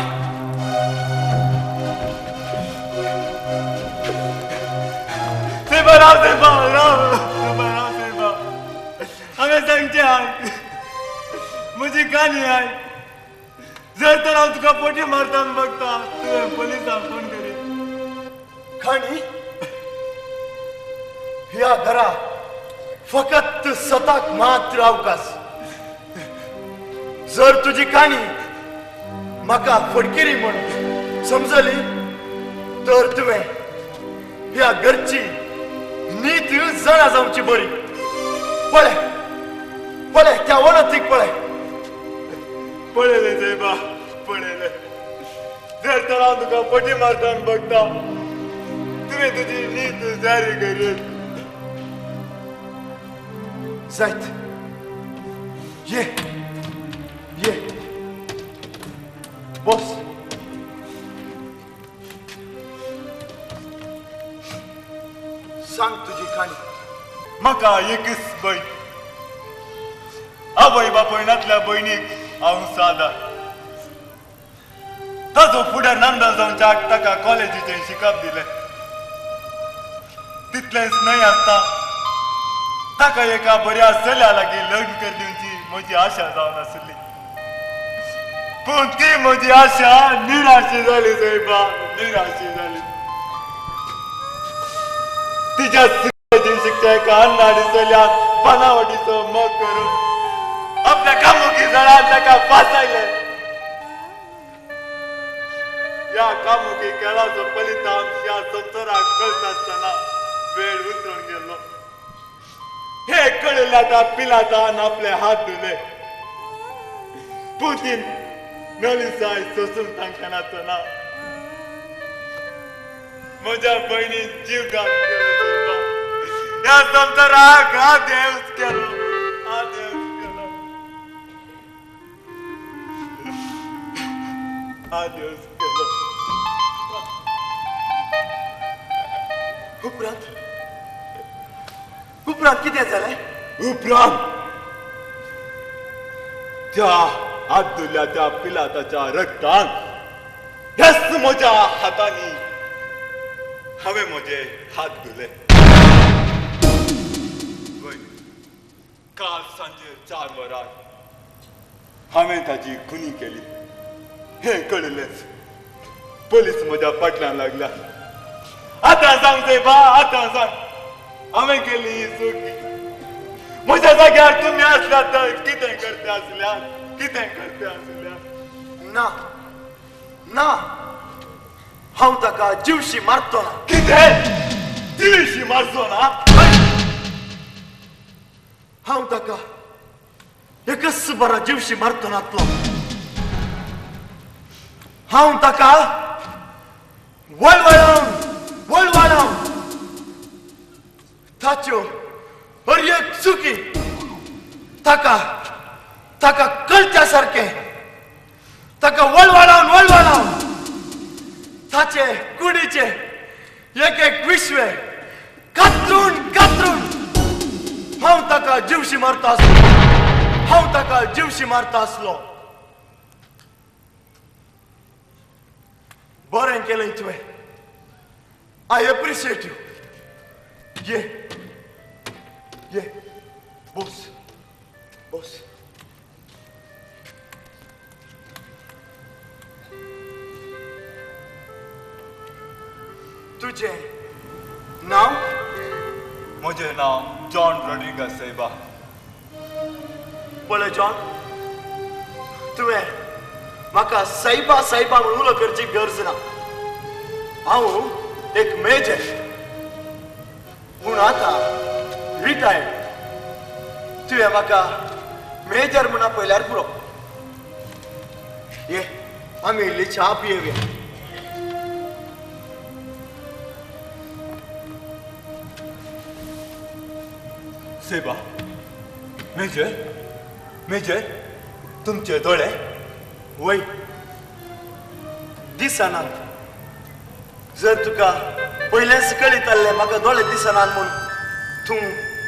I: सायबा राव, सायबा राव, सायबा राव, सायबा. हांवें सांगचें आयक, म्हजी काणी आयक. जर तर हांव तुका पोटी मारता बघता तुवें पोलिसांक फोन करीत.
B: काणी? ह्या घरा फकत स्वताक मात्र अवकाश. जर तुजी काणी म्हाका फडकिरी म्हूण समजली तर तुवें ह्या घरची नीत जाणा जावची बरी. पळय पळय त्या वणतीक पळय.
I: पळयलें सायबा, पळयलें. जर तर हांव तुका पटी मारता बघता तुवें तुजी नीत जारी करीत.
B: जायत, ये ये बस. सांग तुजी काणी.
I: म्हाका एकच भयण, आवय बापूय नातल्या भयणीक हांव सादा. ताजो फुडार नामदार जावच्या ताका कॉलेजीचें शिकप दिलें. तितलेंच न्हय आसता ताका एका बऱ्या चल्या लागीं लग्न कर दिवची म्हजी आशा जावन आशिल्ली. पूण ती म्हजी आशा निराशी जाली सायबा, निराशी जाली. तिच्या शिकच्या एका अन्नाडी चल्यान बनावटीचो मोग करून आपल्या कामुकी जळान ताका फासायलें. ह्या कामुकी खेळाचो फलितांश ह्या संवसाराक कळटा आसतना वेळ उतरून गेलो. हे कळिल्ल्या त्या पिलातान आपले हात धुले. पुतीन नलिसाय सोसून तांकां नासतना म्हज्या भयणीन जीवघात केलो. ह्या संवसाराक आदेस केलो, आदेस केलो, आदेस केलो.
B: उपरांत उपरांत कितें जालें?
I: उपरांत त्या आदुल्या त्या पिलाताच्या रक्तान ह्याच म्हज्या हातांनी हांवें म्हजे हात धुले. काल सांजे 4 वरां हांवें ताजी खुनी केली हें कळिल्लेंच. पोलीस म्हज्या फाटल्यान लागल्या. आतां सांग सायबा, आतां सांग, हांवें केली ही चुकी. म्हज्या जाग्यार तुमी आसल्यार तर कितें करते आसल्यार, कितें करते आसल्यार?
B: ना ना, हांव ताका जिवशी मारतो ना.
I: कितें? जिवशी मारचो ना?
B: हांव ताका एकच बरा जिवशी मारतो नातलो. हांव ताका वळवळावन वळवळावन ताच्यो हर एक चुकी ताका ताका कळच्या सारकें ताका वळवळावन वळवळावन ताचे कुडीचे एक एक विश्वे कातरून कातरून
C: हांव ताका जिवशी मारता आसलो, हांव ताका जिवशी मारता आसलो. बरें केलें तुवें, I appreciate you. ये ये बोस बोस. तुझें नांव?
I: म्हजें नांव जॉन रॉड्रिगस सायबा.
C: पळय जॉन, तुवें म्हाका सायबा सायबा म्हणून उलो करची गरज ना. हांव एक मेजर, पूण आतां रिटायर्ड. तुवें म्हाका मेजर म्हणून पळयल्यार पुरो. ये आमी इल्ली च्या पियेवया.
I: सायबा, मेजर, मेजर, तुमचे दोळे
C: वय दिसनात. जर तुका पयलेंच कळीत आसलें म्हाका दोळे दिसनात म्हूण, तूं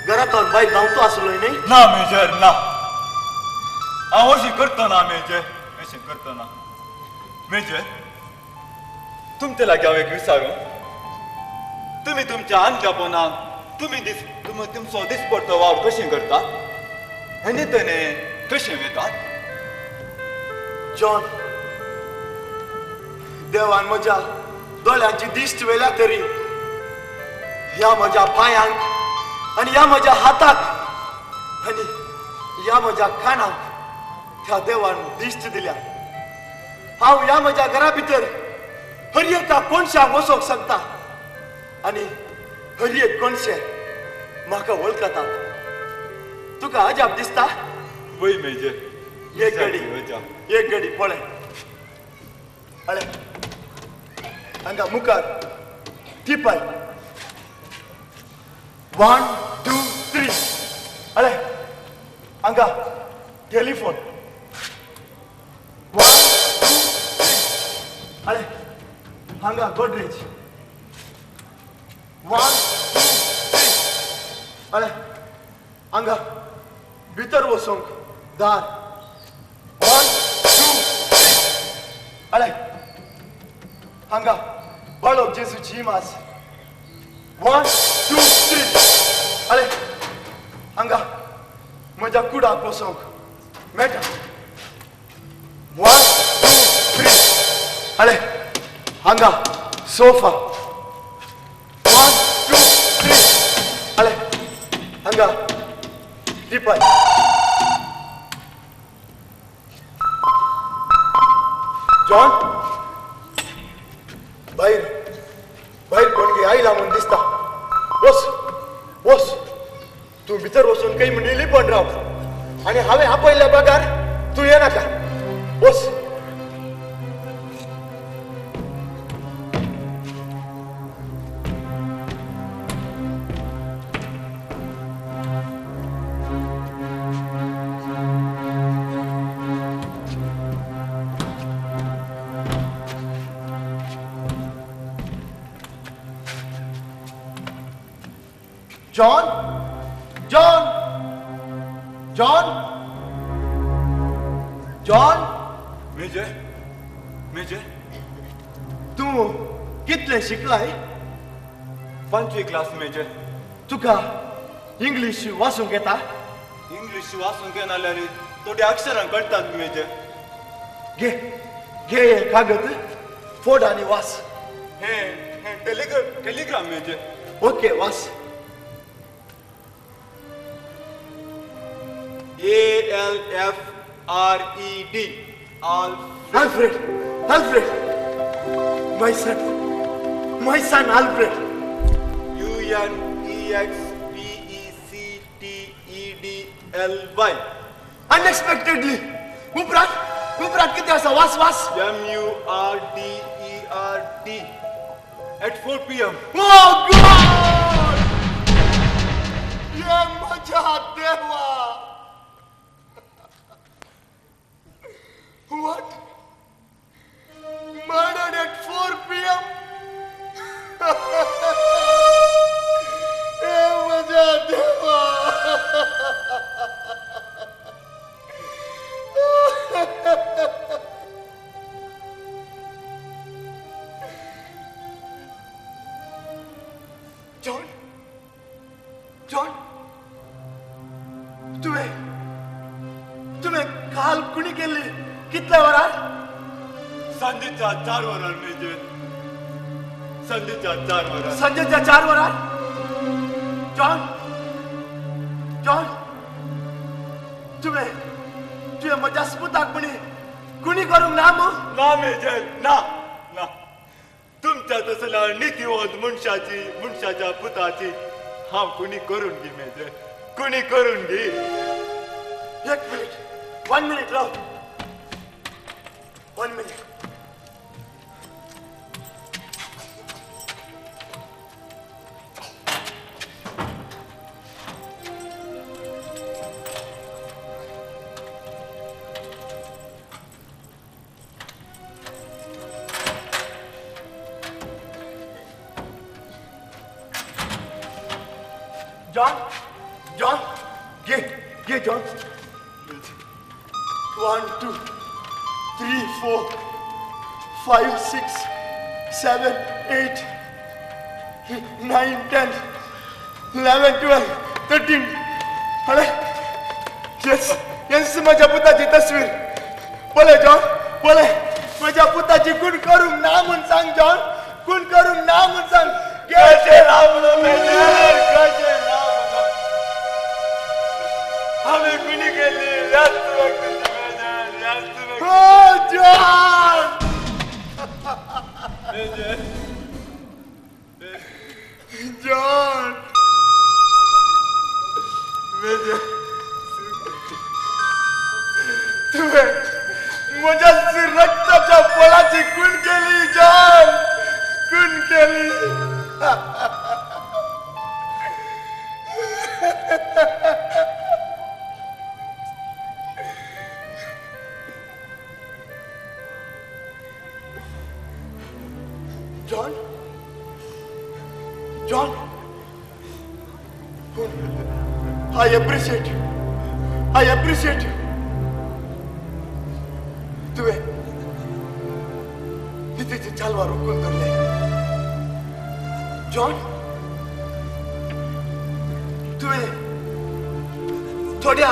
C: घरांतल्यान भायर धांवतो आसलो न्ही?
I: ना मेजर, ना, हांव अशें करतना मेजर, अशें करतना. मेजर, तुमचे लागीं हांव एक विचारूं? तुमी तुमच्या आंजापणाक तुमी दीस तुमी तुमचो दिसपडतो वावर कशें करता आनी तेणे कशें वेतात?
C: जॉन, देवान म्हज्या दोळ्यांची दिश्ट व्हेल्या तरी ह्या म्हज्या पांयांक आनी ह्या म्हज्या हाताक आनी ह्या म्हज्या कानाक त्या देवान दिश्ट दिल्या. हांव ह्या म्हज्या घरा भितर हर एका कोनशाक वचोंक शकता आनी हर एक कोनशे म्हाका वळखतात. तुका अजाप दिसता?
I: वय मेजर.
C: एक घडी, एक घडी पळय, पळय हांगा मुखार टिपाय 1 2 3. अरे हांगा टेलिफोन 1 2 3. अरे हांगा गोदरेज 1 2 3. अरे हांगा भितर वचूंक दार 1 2 3. अरे हांगा बाळक जेजूची इमाज 1 2 3. अरे हांगा म्हज्या कुडाक वचोंक मेळटा 1 2 3. अरे हांगा सोफा 1 2 3. अरे हांगा टिपाय. जॉन, भायर भायर कोणगी आयला म्हूण दिसता. वच वच, तूं भितर वचून खंय म्हण लिपून राव आनी हांवें आपयल्या बगर तूं येनाका. वच. John, John, John, John.
I: Major, major,
C: तूं कितलें शिकलाय?
I: 5वी क्लास मेजर.
C: तुका इंग्लीश वाचूंक येता?
I: इंग्लीश वाचूंक येना जाल्यार थोडी अक्षरां कळटात मेजर.
C: घे घे हे कागद, फोड आनी वाच.
I: हें हें टेलिग्राम मेजर.
C: ओके, वाच.
I: ALFRED.
C: Alfred, Alfred, my son, my son Alfred.
I: UNEXPECTEDLY.
C: Unexpectedly. उपरांत उपरांत कितें आसा? वास वास.
I: MURDERD at 4 PM.
C: Oh God! ये म्हज्या देवा! What? Murdered at 4 PM? हे म्हज्या देवा!
B: काल कुणी केल्ली? कितल्या वरार?
I: सांजेच्या 4 वरार मेजर. सांजेच्या 4 वरार.
B: सांजेच्या 4 वरार? जॉन, जॉन, तुवें तुवें म्हज्या स्पुताक म्हणी कुणी करूंक ना मू?
I: ना मेजर, ना ना. तुमच्या तसल्या नितीवंत मनशाची, मनशाच्या पुताची हांव कुणी करून गी मेजर, कुणी करून गी.
B: एक मिनिट, 1 मिनिट राव, 1 मिनिट. जॉन, जॉन, घे घे जॉन. 1 2 3 4 5 6 7 8 9 10 11 12 13. अरे येस, येस म्हज्या पुताची तस्वीर. पळय जॉन, पळय म्हज्या पुताची खूण करूंक ना म्हूण सांग जॉन, खूण करूंक ना म्हूण सांग.
I: कशें रावलो मेजर, कशें रावलो. हांवें कुणी केल्ली?
B: Oh, John! John! Major, तुवें म्हज्या रक्ताच्या फळाची खूण केली जॉन, खूण केली. John, John, I appreciate you, I appreciate you. तुवें नितीची चालवार उखलून धरले जॉन. तुवें थोड्या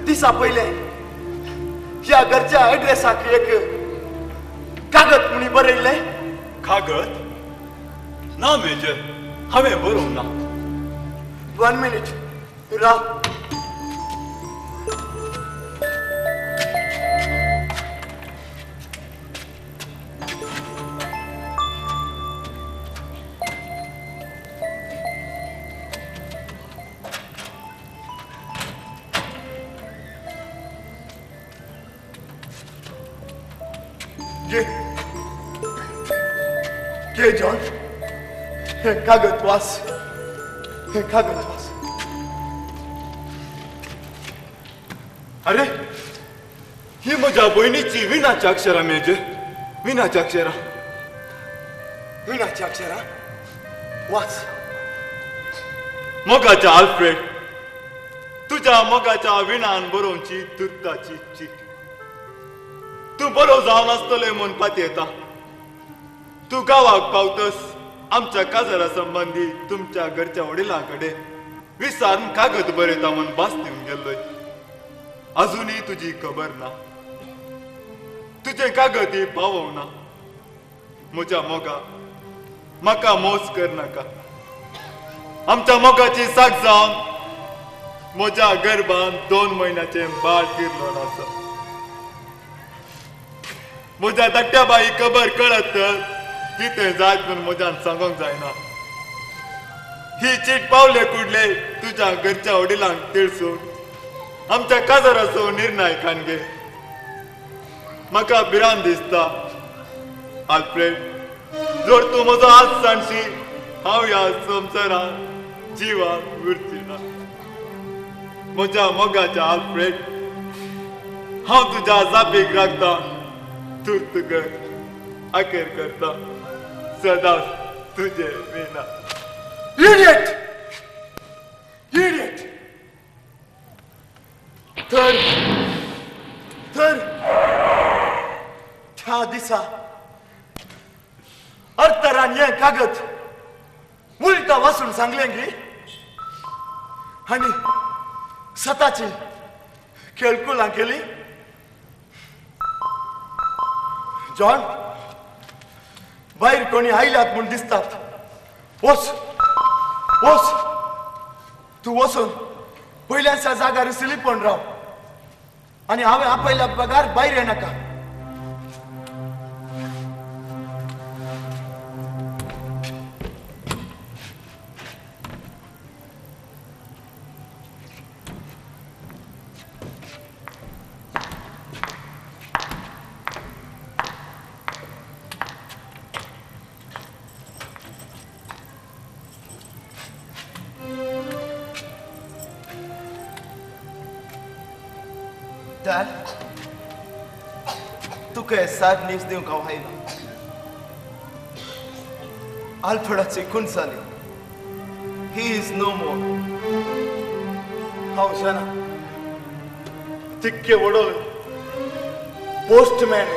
B: दिसा पयले ह्या घरच्या एड्रेसाक एक कागद म्हणी बरयल्लें.
I: कागद? ना मेजर, हांवें बरोवंक ना.
B: 1 मिनिट राव. घे घे जॉन, हे कागद वाच, हे कागद वाच.
I: अरे ही म्हज्या भयणीची विणाच्या अक्षरां मेजर, विणाच्या अक्षरां.
B: विणाच्या अक्षरां वाच.
I: मोगाच्या आल्फ्रेड, तुझ्या मोगाच्या विणान बरोवची तुर्ताची चीट. तूं बरो जावन आसतलें म्हूण पातयेता. तूं गांवाक पावतस आमच्या काजारा संबंदी तुमच्या घरच्या वडिलां कडेन विसारून कागद बरयता म्हूण भास दिवन गेल्लोय. अजुनूय तुजी खबर ना, तुजें कागद पावोवंक ना. म्हज्या मोगा, म्हाका मोस करनाका. आमच्या मोगाची साक जावन म्हज्या गर्भान 2 म्हयन्याचें बाळ किरलोन आसा. म्हज्या धाकट्या बाई खबर कळत तर कितें जायत म्हूण म्हज्यान सांगूंक जायना. ही चीट पावले कुडले तुज्या घरच्या वडिलांक तिळसून आमच्या काजाराचो निर्णय खानगे. म्हाका भिरांत दिसता आल्फ्रेड, जर तूं म्हजो हात सांडशी हांव ह्या संवसारांत जिवाक उरची ना. म्हज्या मोगाच्या आल्फ्रेड, हांव तुज्या जापीक राखता. तुर्त कर, अखेर करता सदांच तुजे विना.
B: Idiot, idiot. तर तर त्या दिसा अर्थरान हें कागद उलटा वाचून सांगलें की आनी सताची खेळकुलां केली.
C: जॉन, भायर कोणी आयल्यात म्हूण दिसतात. वच वच, तूं वचून पयल्याच्या जाग्यार स्लिपोन राव आनी हांवें आपयल्या बगार भायर येनाका.
B: डॅड, तुका सॅड न्यूज दिवंक हांव आयला. आल्फ्रेडाची खून जाली. He is no more.
C: हांव जाणा, तिक्के वडोल पोस्टमॅन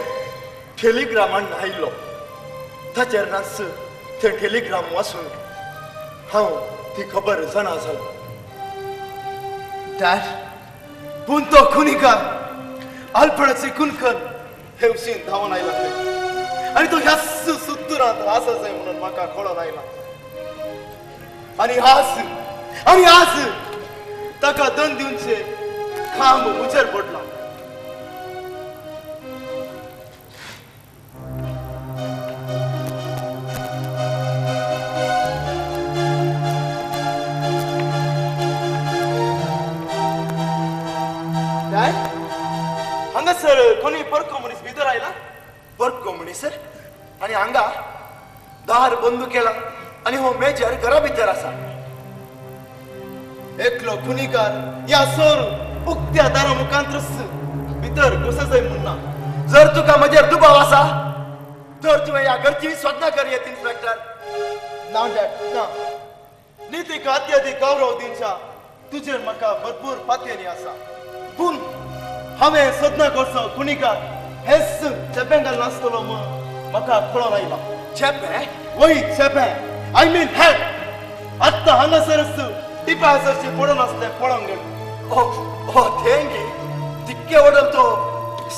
C: टेलिग्रामान आयलो. ताचेर नास तें टेलिग्राम वाचून हांव ती खबर जाणा जालो.
B: डॅड, पूण तो खुनीकार आल्फ्रेडाची खून कर हे वशीन धांवन आयला आनी तो ह्याच सुत्तुरांत आसा जाय म्हणून म्हाका कळोन आयला. आनी आज आनी आज ताका दंड दिवचे काम म्हजेर पडला. हांगासर कोणी परको मनीस भितर आयला?
C: परको मनीस आनी हांगा दार बंद केला आनी हो मेजर घरा भितर आसा.
B: एकलो खुनीकार या सोर उक्त्या दारा मुखांतच भितर घुसजय म्हणना.
C: जर तुका म्हजेर दुबाव आसा तर तुवें ह्या घरची सोदना कर येत इन्स्पेक्टर.
B: ना डॅड, ना. नितीक अत्याधीक गौरव दिवच्या तुजेर म्हाका भरपूर पातयेनी आसा. पूण हांवें सदना करचो खुनीकार हेच चेपें घालून आसतलो म्हूण म्हाका कळोन आयला.
C: चेपें?
B: वय चेपें, I mean hat. आत्तां हांगासरच टिपा आसरची पडून आसलें पळोवंक गेलो.
C: ओ ओ थेंगी तिक्के वडल तो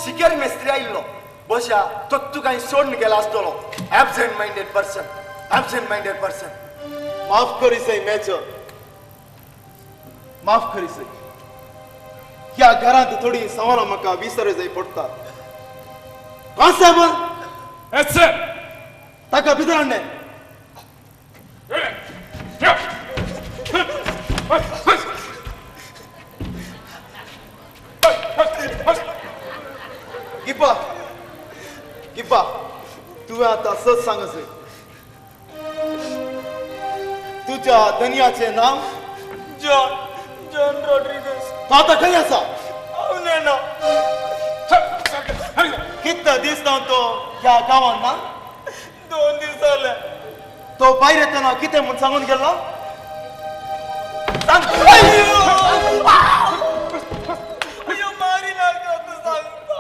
C: सिकेर मेस्त्री आयिल्लो. बशा तो तुका सोडून गेला आसतलो. Absent minded person, absent minded person.
B: माफ करी सय मेजर, माफ करी सय. ह्या घरांत थोडी सवालां म्हाका विसर जाय पडटा. कॉन्स्टेबल, ताका भितर हाडलें. गिब्बा, गिब्बा, तुवें आतां सच सांगसे. तुज्या धनयाचें नांव?
H: John, John Rodrigues.
B: तो आतां खंय आसा?
H: हांव नेणा.
B: कितले दीस जावन तो ह्या गांवांत ना?
H: 2 दीस जाले.
B: तो भायर येतना कितें म्हूण सांगून गेल्लो? सांग.
H: अयो मारी नाका तूं सांगता.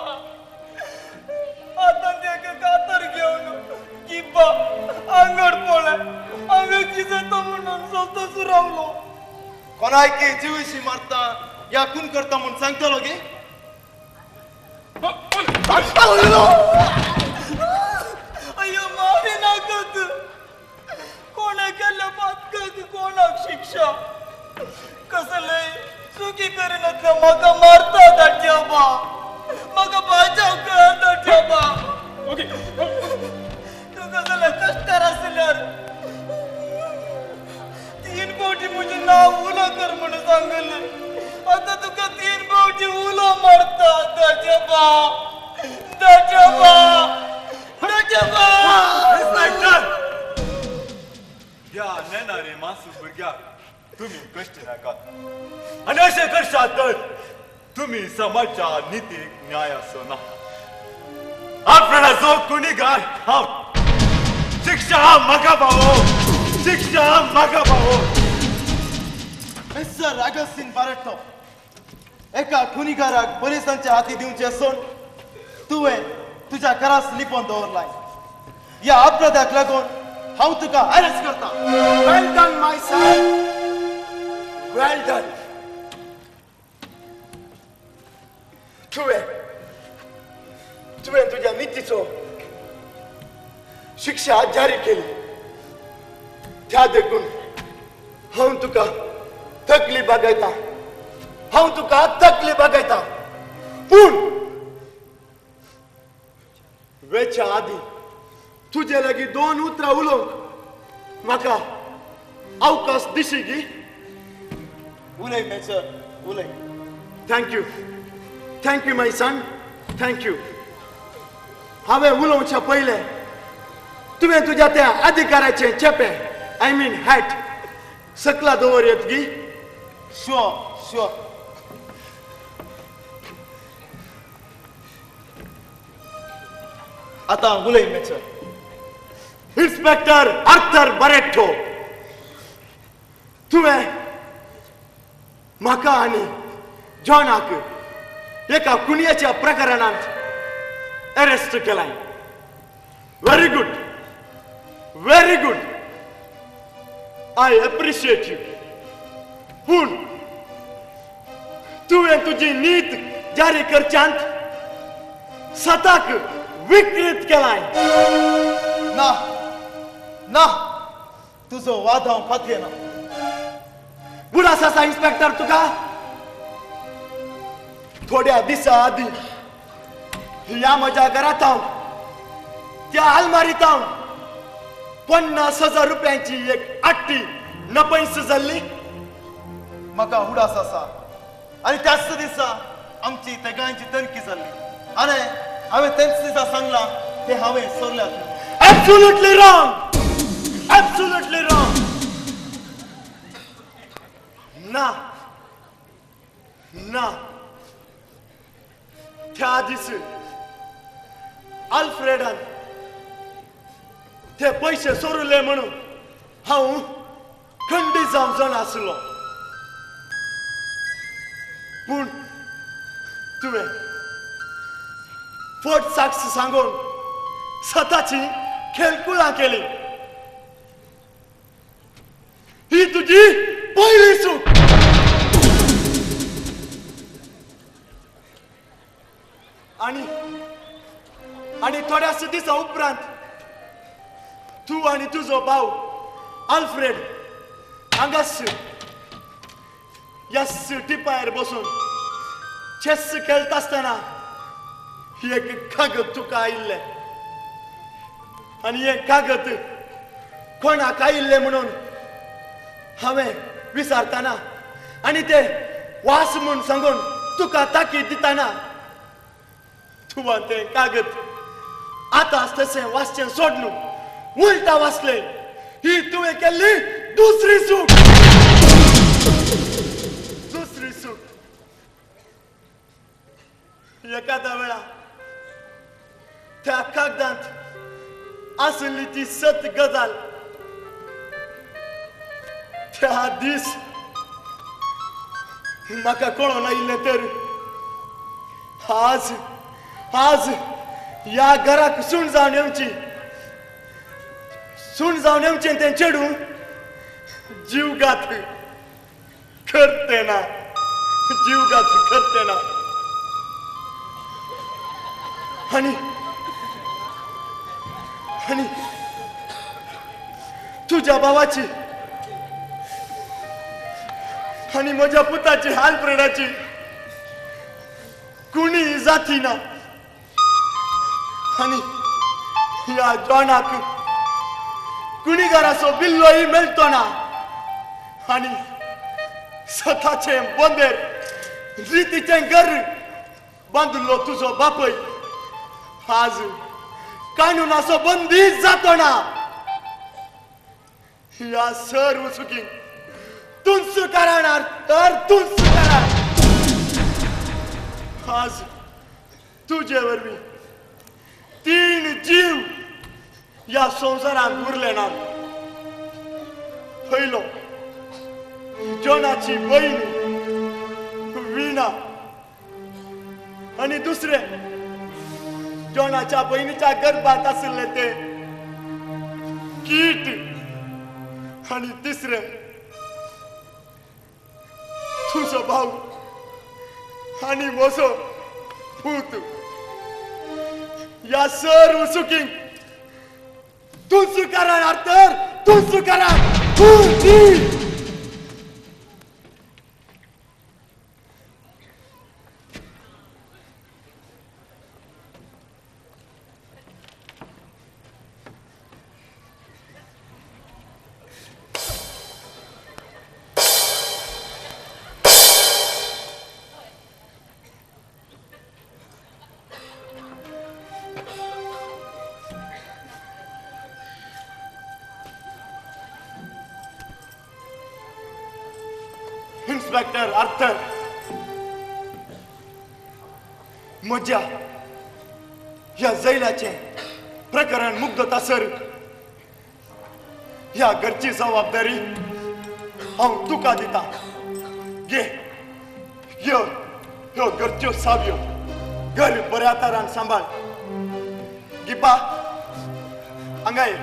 H: आतां तेका कातर घेवन गिब्बा आंगड पळय हांवें कितें तो म्हणून सोदतच रावलो.
B: कोणायकी जिवीशी मारता या खून करता म्हूण सांगतलो गे?
H: अयो मारी नाका तूं. कोणा केल्ल्या पातकाक कोणाक शिक्षा? कसले चुकी करिनातल्या म्हाका मारता दाट्याबा, म्हाका बाजाव कर दाट्याबा. तूं कसले कश्टार आसल्यार 3 फावटी म्हजें नांव उलो कर म्हणून सांगलें. आतां तुका 3 फावटी उलो मारता दाट्याबा, दाट्याबा, दाट्याबा.
I: इन्स्पेक्टर, ह्या नेणारे मासूम भुरग्याक तुमी कश्ट नाकात आनी अशें करशात तर तुमी समाजच्या नितीक न्याय आसो ना. आपणाचो खुनीगार हांव. शिक्षा म्हाका फावो, शिक्षा म्हाका फावो.
B: मिस्टर आगस्तीन बारट्टो, एका खुनीकाराक पोलिसांच्या हाती दिवचें सोड तुवें तुज्या घरास लिपोवन दवरलाय. ह्या अपराधाक लागून हांव तुका अरेस्ट करता.
C: Well done my son, well done. तुवें तुवें तुज्या नितीचो शिक्षा जारी केली. त्या देखून हांव तुका तकली बागयता, हांव तुका तकली बागयता. पूण वेच्या आदी तुजे लागीं दोन उतरां उलोवंक म्हाका अवकाश दिशी गी?
B: उलय मेजर, उलय.
C: Thank you, thank you my son, thank you. हांवें उलोवच्या पयलें तुवें तुज्या त्या अधिकाराचें चेपें, I mean hat, सकला दवर येत गी?
B: Sure sure. आतां उलय मेजर.
C: इन्स्पेक्टर आर्थर बरेठो, तुवें म्हाका आनी जॉनाक एका खुनयाच्या प्रकरणांत अरेस्ट केलाय. Very good, very good, I appreciate you. पूण तुवें तुजी नीत जारी करच्यांत सताक विकृत केलाय.
B: ना ना, तुजो वाद हांव पातयेना.
C: उडास आसा इन्स्पेक्टर तुका? थोड्या दिसा आदीं ह्या म्हज्या घरांत हांव त्या आलमारीत हांव 50,000 रुपयांची एक आट्टी नपैस जाल्ली.
B: म्हाका उडास आसा. आनी त्याच दिसा आमची तेगांची तनकी जाल्ली आनी हांवें तेच दिसा सांगलां ते हांवें सोरल्यात.
C: Absolutely wrong, absolutely wrong. ना ना, त्या दीस आल्फ्रेडान ते पयशे सोरुले म्हणून हांव खंडी जावं जाण आसलो. पूण तुवें फट साक्ष सांगून सताची खेळकुळां केली. ही तुजी पयली चूक. आनी आनी थोड्याच दिसा उपरांत तूं आनी तुजो भाव आल्फ्रेड हांगाच ह्याच टिपायर बसून चेस खेळटा आसतना एक कागद तुका आयिल्लें आनी हें कागद कोणाक आयिल्लें म्हणून हांवें विचारतना आनी ते वास म्हूण सांगून तुका ताकीद दितना तुवें तें कागद आतां तशें वाचचें सोड न्हू, उल्टा वाचलें. ही तुवें केल्ली दुसरी चूक, दुसरी चूक. एखाद्या वेळा त्या कागदांत आसली ती सत गजाल त्या दीस म्हाका कळोन आयिल्लें तर आज आज ह्या घराक सूण जावन येवची, सूण जावन येवचें तें चेडूं जीवघात करते ना, जीवघात करते ना. आनी आनी तुज्या भावाची आनी म्हज्या पुताची आल्फ्रेडाची कुणी जाती ना. आनी ह्या जॉनाक कुणीगाराचो बिल्लोय मेळटो ना. आनी सताचें बंदेर रितीचें घर बांदिल्लो तुजो बापय आज कानुनाचो बंदी जातो ना. ह्या सर्व चुकी तुंच कारणार तर तुंच कारण. आज तुजे वरवीं 3 जीव ह्या संवसारांत उरले ना. पयलो जॉनाची बहीण वीणा आनी दुसरें जॉनाच्या बहिणीच्या गर्भात आशिल्लें तें कीट आनी तिसरें तुजो भाव आनी म्हजो पूत. ह्या सर्व चुकींक तूंच कारण आर्थर, तूंच कारण, तूं दी. इन्स्पेक्टर आर्थर, म्हज्या ह्या जैलाचें प्रकरण मुक्ततासर ह्या घरची जबाबदारी हांव तुका दितां. घे ह्यो ह्यो घरच्यो सावयो, घर बऱ्या तरान सांबाळ. गिपा हांगा ये,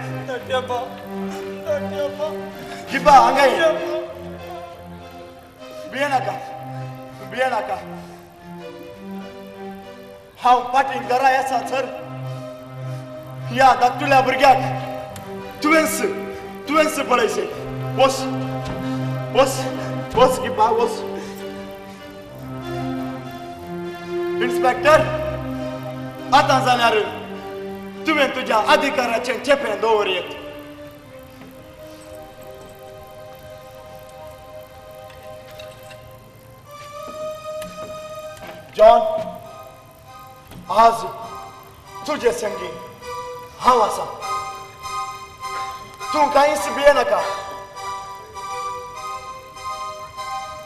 C: गिपा हांगा ये. भिये नाका, भिये नाका. हांव फाटीं घरा येसा सर ह्या धाकटुल्या भुरग्याक तुवेंच तुवेंच पळयचें. वस वस वस गिपा वस. इन्स्पेक्टर, आतां जाल्यार तुवें तुज्या अधिकाराचें चेपें दवर येत. जॉन, आज तुजे संगी हांव आसा. तूं कांयच भिये नाका.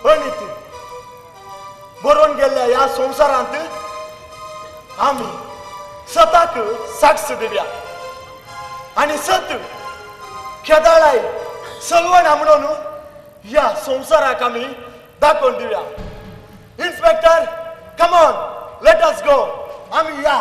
C: अनिती बरोवन गेल्ल्या ह्या संवसारांत आमी सताक साक्ष दिवया आनी सत खेदाळाय सलवणा म्हणून ह्या संवसाराक आमी दाखोवन दिवया. Inspector, come on, let us go. आमी या.